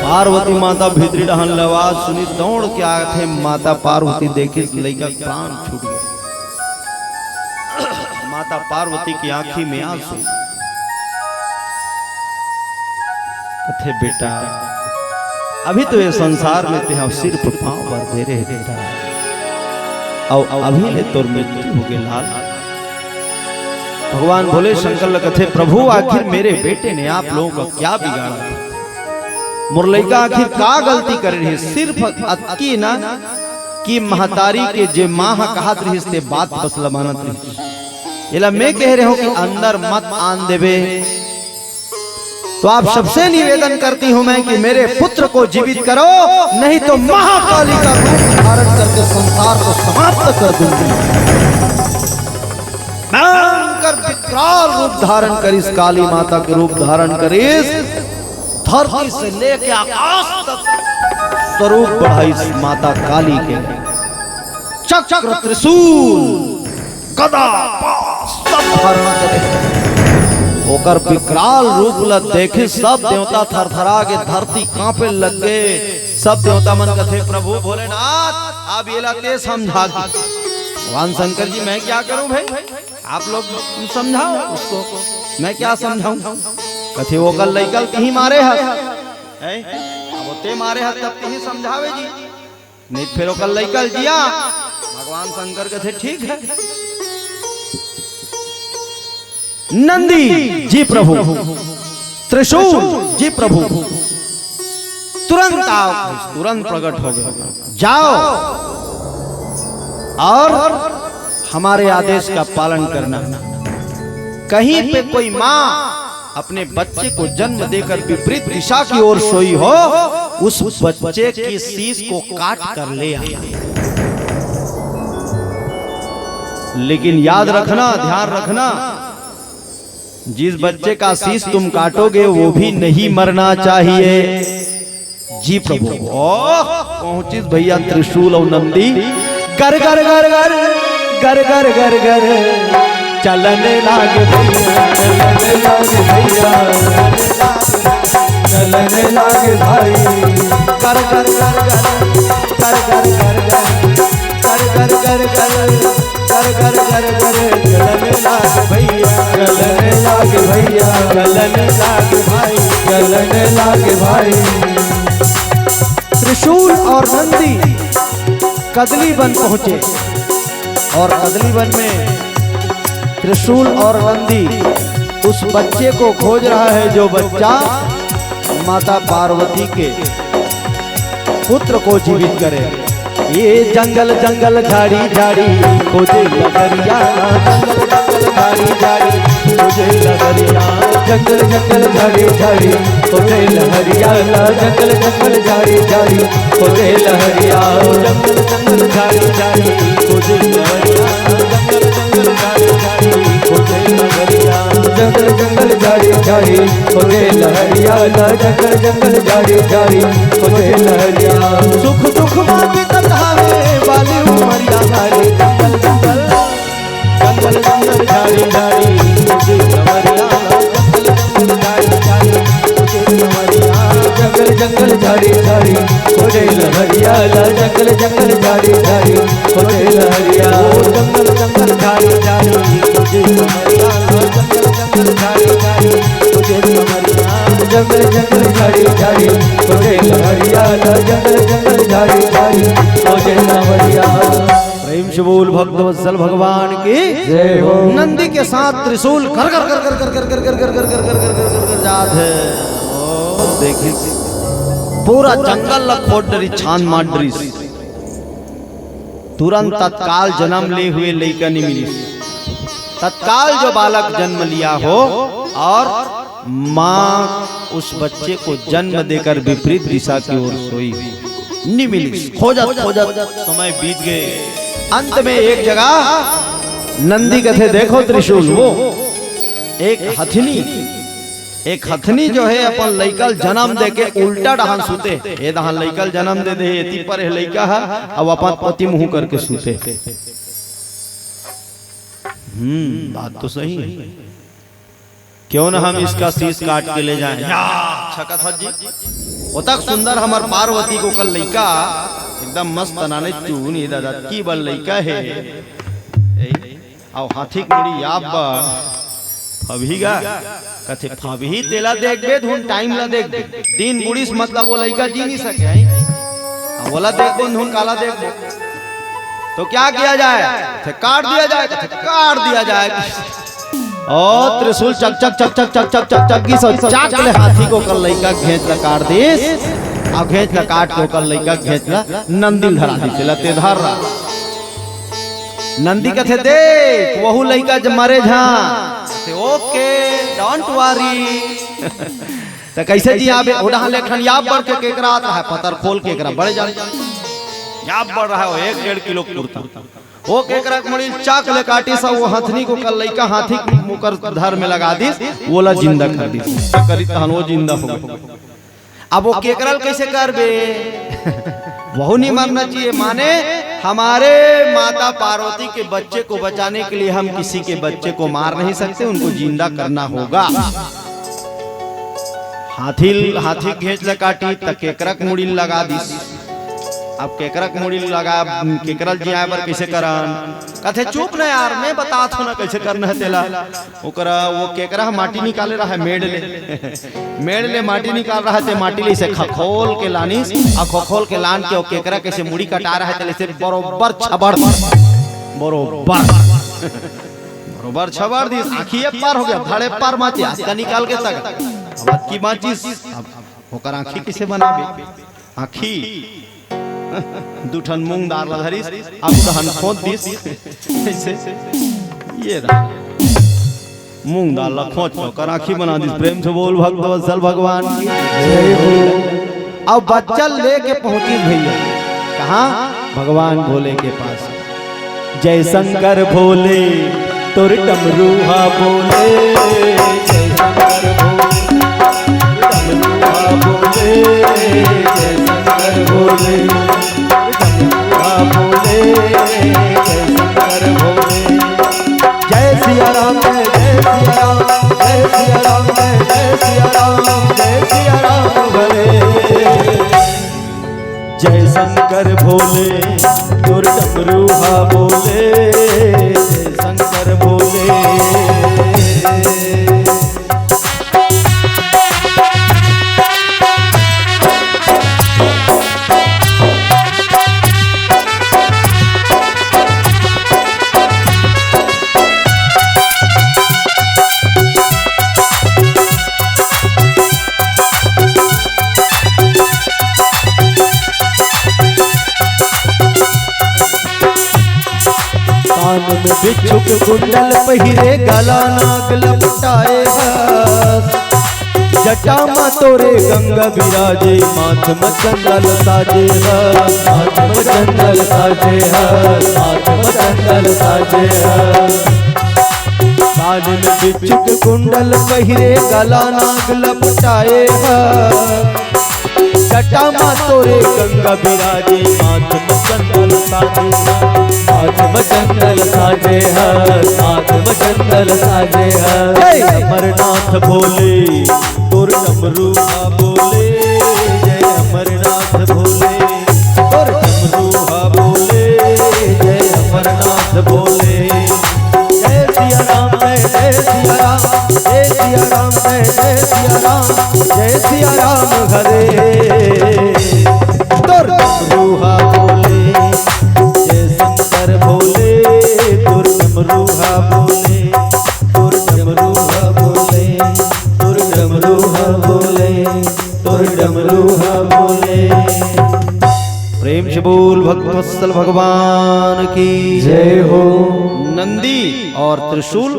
पार्वती माता भीतरी डहन ले आवाज सुनी, दौड़ के आथे। माता पार्वती देखिस लइका प्राण छूट गे। माता पार्वती की आंखी में आंसू। कथे, बेटा, अभी तो ये संसार में तेहा सिर पांव बर दे रहे बेटा, अउ अभी ले तोर मृत्यु हो गे लाल। भगवान भोले शंकर ल कथे, प्रभु, आखिर मेरे बेटे ने आप लोगों का क्या बिगाड़ा? मोर लइका आखिर का गलती करे रहे? सिर्फ अतकी ना कि महतारी के जे माँ ह कहत रहिस ते बात बस ल मानत रहिस। एला मैं कह रहे हूँ कि अंदर मत आन देबे। तो आप सबसे निवेदन करती हूँ मैं कि मेरे पुत्र को जीवित करो, नहीं तो महाकाली का रूप धारण करके संसार को समाप्त कर दूंगी। भयंकर विकराल रूप धारण करिस, काली माता के रूप धारण करिस। धरती से लेके आकाश तक स्वरूप बढ़ाइस माता काली के। चक्र, त्रिशूल, गदा, पाश सब धारण करे। ओकर विकराल रूप ल देखे सब देवता थरथरा के धरती कांपे लग गे। सब देवता मन कथे, "प्रभु भोलेनाथ, अब एला ते समझा।" भगवान शंकर जी, "मैं क्या करूं भाई, आप लोग समझाओ उसको, मैं क्या समझाऊं?" कथे, "ओकर लइका ल तिही मारे हस, हैं? अब ते मारे हस तब तिही समझावे जी।" नहीं, फिर ओकर लइका ल जिया। भगवान शंकर कथे, "ठीक है।" नंदी, "जी प्रभु।" त्रिशूल, "जी प्रभु।" तुरंत आओ, तुरंत प्रकट हो गए। "जाओ और हमारे आदेश का पालन करना। कहीं पे कोई माँ अपने बच्चे को जन्म देकर विपरीत दिशा की ओर सोई हो, उस बच्चे की शीश को काट कर ले आना। लेकिन याद रखना, ध्यान रखना, जिस बच्चे का शीश तुम काटोगे, वो भी नहीं मरना चाहिए।" जी प्रभु। ओह, पहुंचिस भैया त्रिशूल और नंदी। गर गर गर गर, गर गर गर गर, चलन लाग भैया, चलन लाग भैया, चलन लाग भाई। गर गर गर गर, गर गर गर गर, गर गर गर गर, गर गर गर गर, चलन लाग भैया, चलन लाग भैया, चलन लाग भाई, चलन लाग भाई। त्रिशूल और नंदी कदली वन पहुंचे और कदली वन में त्रिशूल और नंदी उस बच्चे को खोज रहा है, जो बच्चा माता पार्वती के पुत्र को जीवित करे। ये जंगल जंगल झाड़ी झाड़ी खोजे लहरिया, जंगल जंगल झाड़ी झाड़ी खोजे लहरिया, जंगल जंगल झाड़ी झाड़ी खोजे लहरिया, जंगल जंगल झाड़ी झाड़ी खोजे लहरिया, जंगल जंगल झाड़ी झाड़ी खोजे लहरिया, जंगल जंगल झाड़ी झाड़ी खोजे लहरिया, जंगल जंगल झाड़ी झाड़ी खोजे लहरिया, जंगल जंगल झाड़ी झाड़ी खोजे लहरिया। सुख दुख मा बितत हवे बाली उमरिया हरे, जंगल जंगल, जंगल जंगल झाड़ी झाड़ी खोजे लहरिया, जंगल जंगल झाड़ी झाड़ी खोजे लहरिया, जंगल जंगल झाड़ी झाड़ी खोजे लहरिया, जंगल जंगल झाड़ी झाड़ी खोजे लहरिया। ओ जंगल जंगल झाड़ी झाड़ी खोजे लहरिया, जंगल जंगल झाड़ी झाड़ी खोजे लहरिया, जंगल जंगल झाड़ी झाड़ी खोजे लहरिया, जंगल जंगल झाड़ी झाड़ी खोजे लहरिया। प्रेम से बोल भक्तवत्सल भगवान की जय हो। नंदी के साथ त्रिशूल कर कर कर कर कर कर कर कर कर कर कर कर कर कर कर कर जात है। ओ, देखिस, पूरा जंगल ला खोद डरिस, छान मार डरिस। तुरंत तत्काल जन्म ले हुए लइका नहीं मिलिस। तत्काल जो बालक जन्म लिया हो और माँ उस बच्चे को जन्म देकर विपरीत दिशा की ओर सोई, नहीं मिलिस। खोजत खोजत समय बीत गए। अंत में एक जगह नंदी कथे, देखो त्रिशूल, वो एक हथनी, एक हथनी जो है अपन लइका ल जन्म दे के उल्टा डहान सुते। ए डहान लइका ल जन्म दे दे, एती पर ए लइका ह, अब अपन ओती मुंह करके सुते। हम्म, बात तो सही है। क्यों ना हम इसका शीश काट के ले जाएं? या, छकत हत जी। ओतक सुंदर हमर पार्वती के ओकर लइका, एकदम मस्त नाने चूनी दादा, की बल लइका है। ए, अउ हाथी के मुड़ी आप बर फबही गा, कथे फबही तेला देखबे, धुन टाइम ला देखबे। दिन बुढ़िस मतलब वो लइका जी नहीं सके, हैं? अब ओला देखबो, धुन काला देखबो। तो क्या किया जाए? कथे काट दिया जाए, कथे काट दिया जाए। ओ त्रिशूल चक चक चक चक चक चक चक चक की सो चाक ले हाथी के ओकर लइका घेंच ला काट दिस। अब घेंच ला काट के ओकर लइका घेंच ला नंदी ल धरा दिस, "ले ते धर रहा।" नंदी कथे, "देख, वहू लइका ज मरे झन।" कथे, "Okay, don't worry।" त कइसे जियाबे? ओ डहन ले एक ठन याब बड़ के केकरा आत रहा, पतर खोल के केकरा बड़े जान। याब बड़ रहा, एक डेढ़ किलो कुरता। ओ केकरा के मुड़ी ल चाक ले काटिस, अउ ओ हथनी के ओकर लइका हाथी के मुकर धर में लगा दिस, ओला जिंदा कर दिस। करी तहन ओ जिंदा हो गे। अब ओ केकरा ल कइसे करबे? वहू नहीं मरना चाहिए। माने हमारे माता पार्वती के बच्चे को बचाने के लिए हम किसी के बच्चे को मार नहीं सकते, उनको जिंदा करना होगा। हाथी ल-, हाथी घेंच ल काटी त केकरा के मुड़ी ल लगा दिस। अब केकरा के मुड़ी ल लगा, केकरा ल जियाए बर कइसे करन? कथे, "चुप न यार, मैं बतात हूं ना कइसे करना हे तेला।" ओकरा, ओ केकरा ह माटी निकाले रहा हे मेड़ ले। मेड़ ले माटी निकाल रहा हे, ते माटी ले अइसे खखोल के लानिस, अउ खखोल के लान के ओ केकरा के अइसे मुड़ी कटा रहा हे, तेला अइसे बरोबर छबड़, बरोबर, बरोबर छबड़ दिस। आँखी ए पार हो गे, धड़ ए पार बाँचे, अतका निकाल के तक। अब अतकी बाँचिस, अब ओकर आँखी कइसे बनाबे? आँखी दू ठन मूंग दार ला धरिस, अब दहन खोंच दिस। अइसे, ये रहा। मूंग दार ला खोंच के ओकर आँखी बना दिस। प्रेम से बोल भक्त वत्सल भगवान की। जय हो। अब बच्चा लेके पहुंचिस भैया। कहाँ? भगवान भोले के पास। जय शंकर भोले, तोर डमरू हा बोले। जय शंकर भोले, डमरू हा बोले। जय शंकर भोले, डमरू हा बोले। जय शंकर भोले। जय सिया राम, जय सिया राम, जय सिया राम, जय सिया राम, जय सिया राम हरे। जय शंकर भोले, तोर डमरू हा बोले, जय शंकर भोले। कान में बिच्छू के कुंडल पहिरे, गला नाग लपटाए हस। जटा मा तोरे गंगा बिराजे, माथ म चंदल साजे हस। माथ म चंदल साजे हस, माथ म चंदल साजे हस। कान में बिच्छू के कुंडल पहिरे, गला नाग लपटाए हस। जटा मा तोरे गंगा बिराजे, माथ म चंदल साजे हस। माथ म चंदल साजे हस, माथ म चंदल साजे हस। जय अमरनाथ भोले, तोर डमरू हा बोले। जय अमरनाथ भोले, तोर डमरू हा बोले। जय अमरनाथ भोले। जय सिया राम, जय जय सिया राम, जय सिया राम, जय जय सिया राम, जय सिया राम हरे। तोर डमरू हा बोले, जय शंकर भोले, तोर डमरू हा बोले, तोर डमरू हा बोले, तोर डमरू हा बोले, तोर डमरू हा बोले। प्रेम से बोल भक्तवत्सल भगवान की जय हो। नंदी और त्रिशूल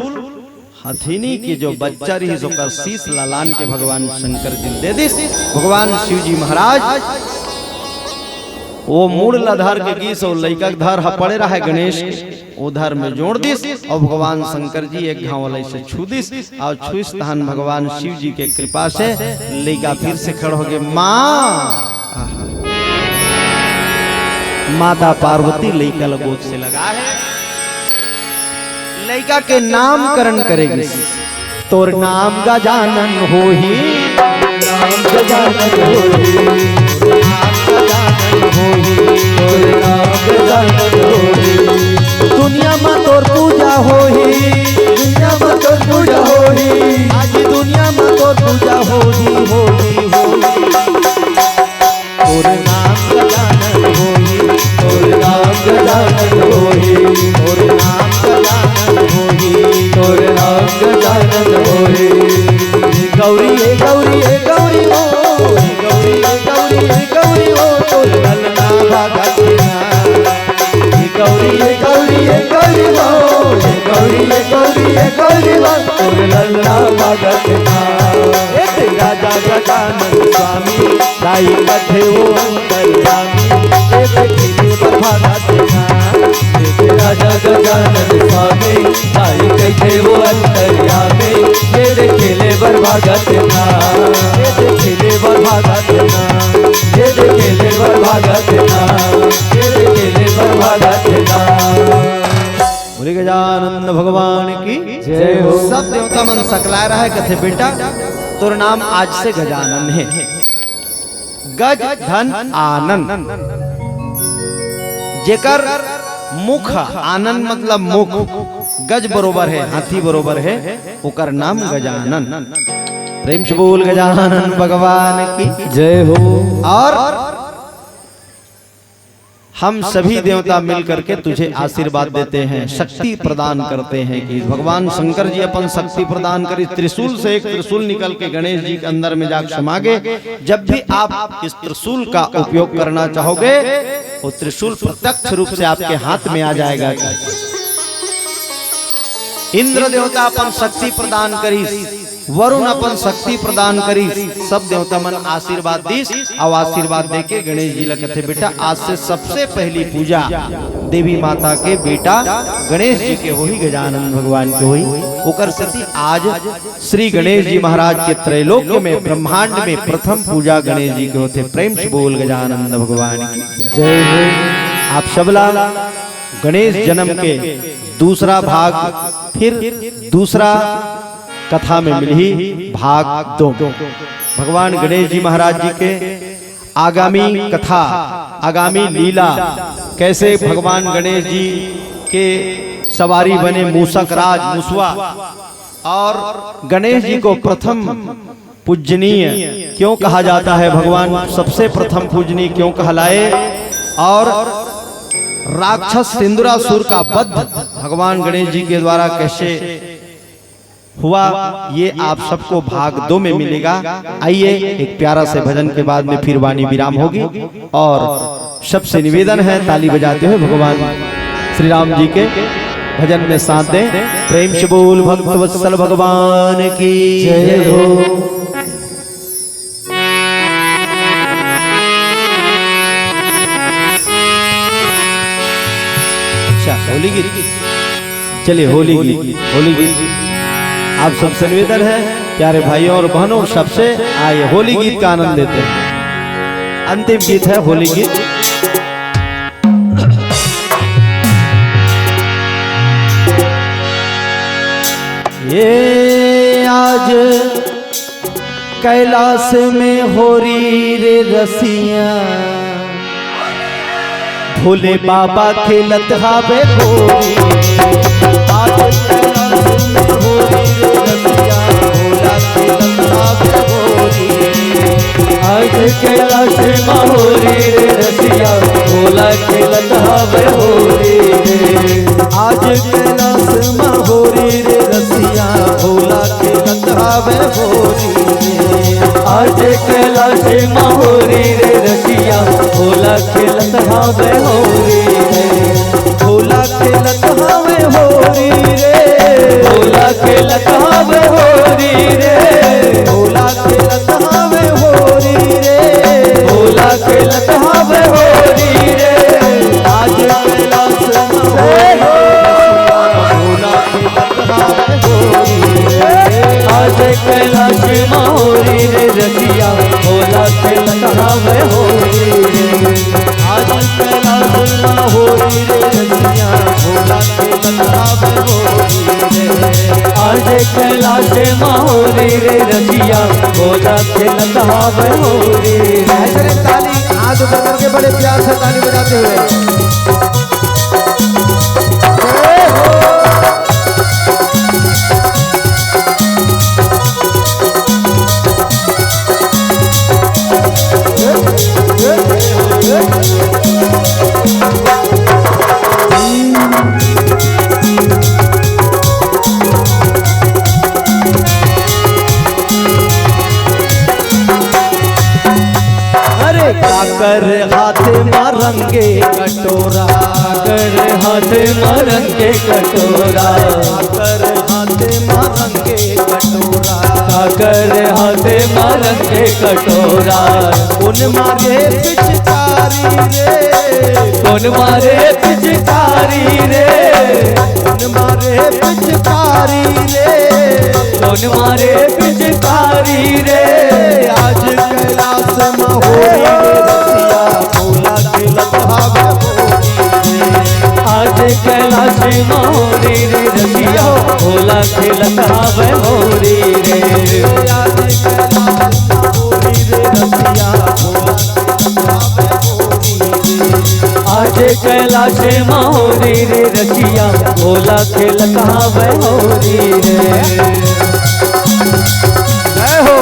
हथिनी के जो बच्चा रहिस, ओकर शीश ला लान के भगवान शंकर जी ल दे दिस। भगवान शिव जी महाराज ओ मूड़ ला धर के गिस, ओ लइका के धर ह पड़े रहय गणेश के, ओ धर में जोड़ दिस, अउ भगवान शंकर जी एक घांव ला अइसे छू दिस, अउ छुइस तहन भगवान शिव जी के कृपा से लइका फिर से खड़ हो गे। माँ, माता पार्वती लइका ला गोद से लगा हे। लइका के नामकरण करे गिस। तोर नाम गजानन होही। नाम गजानन होही। नाम गजानन होही। तोर नाम गजानन होही। दुनिया म तोर पूजा होही। दुनिया म तोर पूजा होही। आज दुनिया म तोर पूजा होही, होही, होही। तोर नाम गजानन होही, तोर नाम गजानन होही, तोर नाम गजानन होही, तोर नाम गजानन होही। हे गौरी, हे गौरी, हे गौरी ओ, हे गौरी, हे गौरी, हे गौरी ये गौरी ये गौरी माँ, ये गौरी ये गौरी ये गौरी माँ, तोर ललना भागत ना। ए तेरा राजा गजानन स्वामी, दाई कथे वो अंतर्यामी, ए देखिले बर भागत ना। ए तेरा राजा गजानन स्वामी, दाई कथे वो अंतर्यामी, ए देखिले बर भागत ना। ए देखिले बर भागत ना। ए देखिले बर भागत ना। ए देखिले बर भागत ना। बोले गजानन भगवान की जय हो। सब देवता मन सकलाय रहय, कथे, "बेटा, तोर नाम आज से गजानन हे, गज धन आनन।" जेकर मुख आनन मतलब मुख, गज बरोबर हे, हाथी बरोबर हे, ओकर नाम गजानन। प्रेम से बोल गजानन भगवान की जय हो। और हम सभी देवता मिल करके तुझे आशीर्वाद देते हैं, शक्ति प्रदान करते हैं कि भगवान शंकर जी अपन शक्ति प्रदान करी। त्रिशूल से एक त्रिशूल निकल के गणेश जी के अंदर में जाके समा गए। जब भी आप इस त्रिशूल का उपयोग करना चाहोगे, वो त्रिशूल प्रत्यक्ष रूप से आपके हाथ में आ जाएगा। इंद्र देवता अपन शक्ति प्रदान करी, वरुण अपन शक्ति प्रदान करी, सब देवता मन आशीर्वाद दीस। अउ आशीर्वाद देके गणेश जी ला कथे, "बेटा, आज से सबसे पहली पूजा देवी माता के बेटा गणेश जी के होही, गजानन भगवान के होही।" ओकर सेती आज श्री गणेश जी महाराज के त्रैलोक्य में, ब्रह्मांड में प्रथम पूजा गणेश जी के होथे। प्रेम से बोल गजानन भगवान की जय हो। आप सबला गणेश जन्म के दूसरा भाग, फिर दूसरा कथा में मिलही भाग दो। भगवान गणेश जी महाराज जी के आगामी कथा, आगामी लीला, कैसे भगवान गणेश जी के सवारी बने मूसक राज, मुसवा, और गणेश जी को प्रथम पूजनीय क्यों कहा जाता है, भगवान सबसे प्रथम पूजनीय क्यों कहलाए, और राक्षस सिंदूरासुर का वध भगवान गणेश जी के द्वारा कैसे हुआ, ये आप सबको भाग दो में मिलेगा। आइए, एक प्यारा से भजन के बाद में फिर वाणी विराम होगी। और सबसे निवेदन है, ताली बजाते हुए भगवान श्री राम जी के भजन में साथ दें। प्रेम से बोल भक्त वत्सल भगवान की जय हो। अच्छा, होली गीत। चलिए, होली गीत, होली गीत। आप सबसे निवेदन है, प्यारे भाइयों और बहनों, सबसे आइए, होली गीत का आनंद लेते हैं। अंतिम गीत है होली गीत। ये आज कैलाश में होरी रे रसिया, भोले बाबा खेलत हावे होरी। आज कैलाश में होरी रे रसिया, भोला खेलत हावे होरी। आज कैलाश में होरी रे रसिया, भोला खेलत हावे होरी रे। आज कैलाश में होरी रे रसिया, भोला खेलत हावे होरी रे। आज कैलाश में होरी रे रसिया, भोला खेलत हावे होरी रे। भोला खेलत हावे होरी रे। भोला खेलत हावे होरी रे। भोला खेलत हावे होरी रे। भोला खेलत हावे होरी रे। आज कैलाश में होरी रे। भोला खेलत आज कैलाश में होरी रे रसिया, भोला खेलत हावे होरी रे। आज कैलाश में होरी रे रसिया, भोला खेलत हावे होरी रे। आज कैलाश में होरी रे रसिया, भोला खेलत हावे होरी रे। ऐसे ताली हाथ ऊपर करके बड़े प्यार से ताली बजाते हुए। अरे काकर हाथ मा रंगे कटोरा, काकर हाथे मा रंग के कटोरा। काकर हाथे मा रंग के कटोरा। काकर हाथे मा रंग के कटोरा। कोन मारे पिचकारी रे। कोन मारे पिचकारी रे। कोन मारे पिचकारी रे। कोन मारे पिचकारी रे। आज कैलाश मा होरी रे रसिया, भोला खेलत हवे होरी रे। आज कैलाश मा होरी रे रसिया, भोला खेलत हवे होरी रे। आज कैलाश मा होरी रे रसिया, भोला खेलत हवे होरी रे। आज कैलाश मा होरी रे रसिया, भोला खेलत हवे होरी रे। जय हो।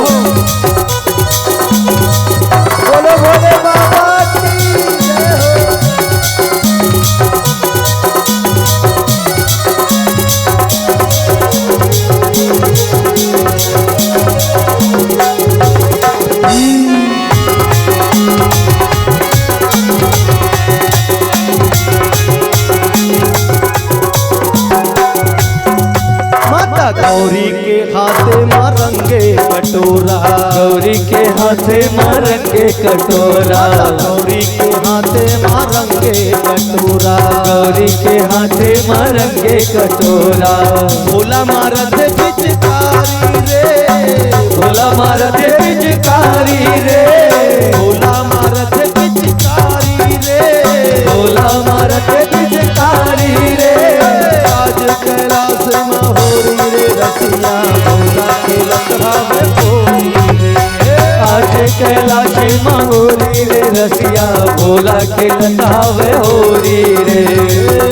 बोलो भोले बाबा की जय हो। माता गौरी के हाथे मा रंग के कटोरा। गौरी के हाथे मा रंग के कटोरा। माता गौरी के हाथे मा रंग के कटोरा। गौरी के हाथे मा रंग के कटोरा। भोला मारत पिचकारी रे। भोला मारत पिचकारी रे। भोला मारत पिचकारी रे। भोला मारत पिचकारी रे। आज कैलाश मा होरी रे रसिया, भोला खेलत हवे होरी रे।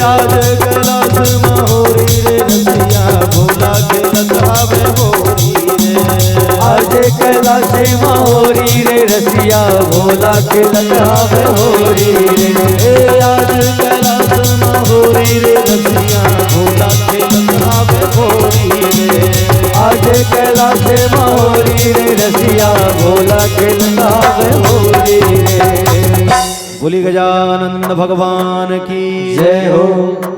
आज कैलाश मा होरी रे रसिया, भोला खेलत हवे होरी रे। आज कैलाश मा होरी रे रसिया, भोला खेलत हवे होरी रे। आज कैलाश मा होरी रे रसिया, भोला खेलत हवे होरी रे। आज कैलाश मा होरी रे रसिया, भोला खेलत हवे होरी रे। आज कैलाश मा होरी रे रसिया, भोला खेलत हवे होरी रे। बोली गजानन भगवान की जय हो।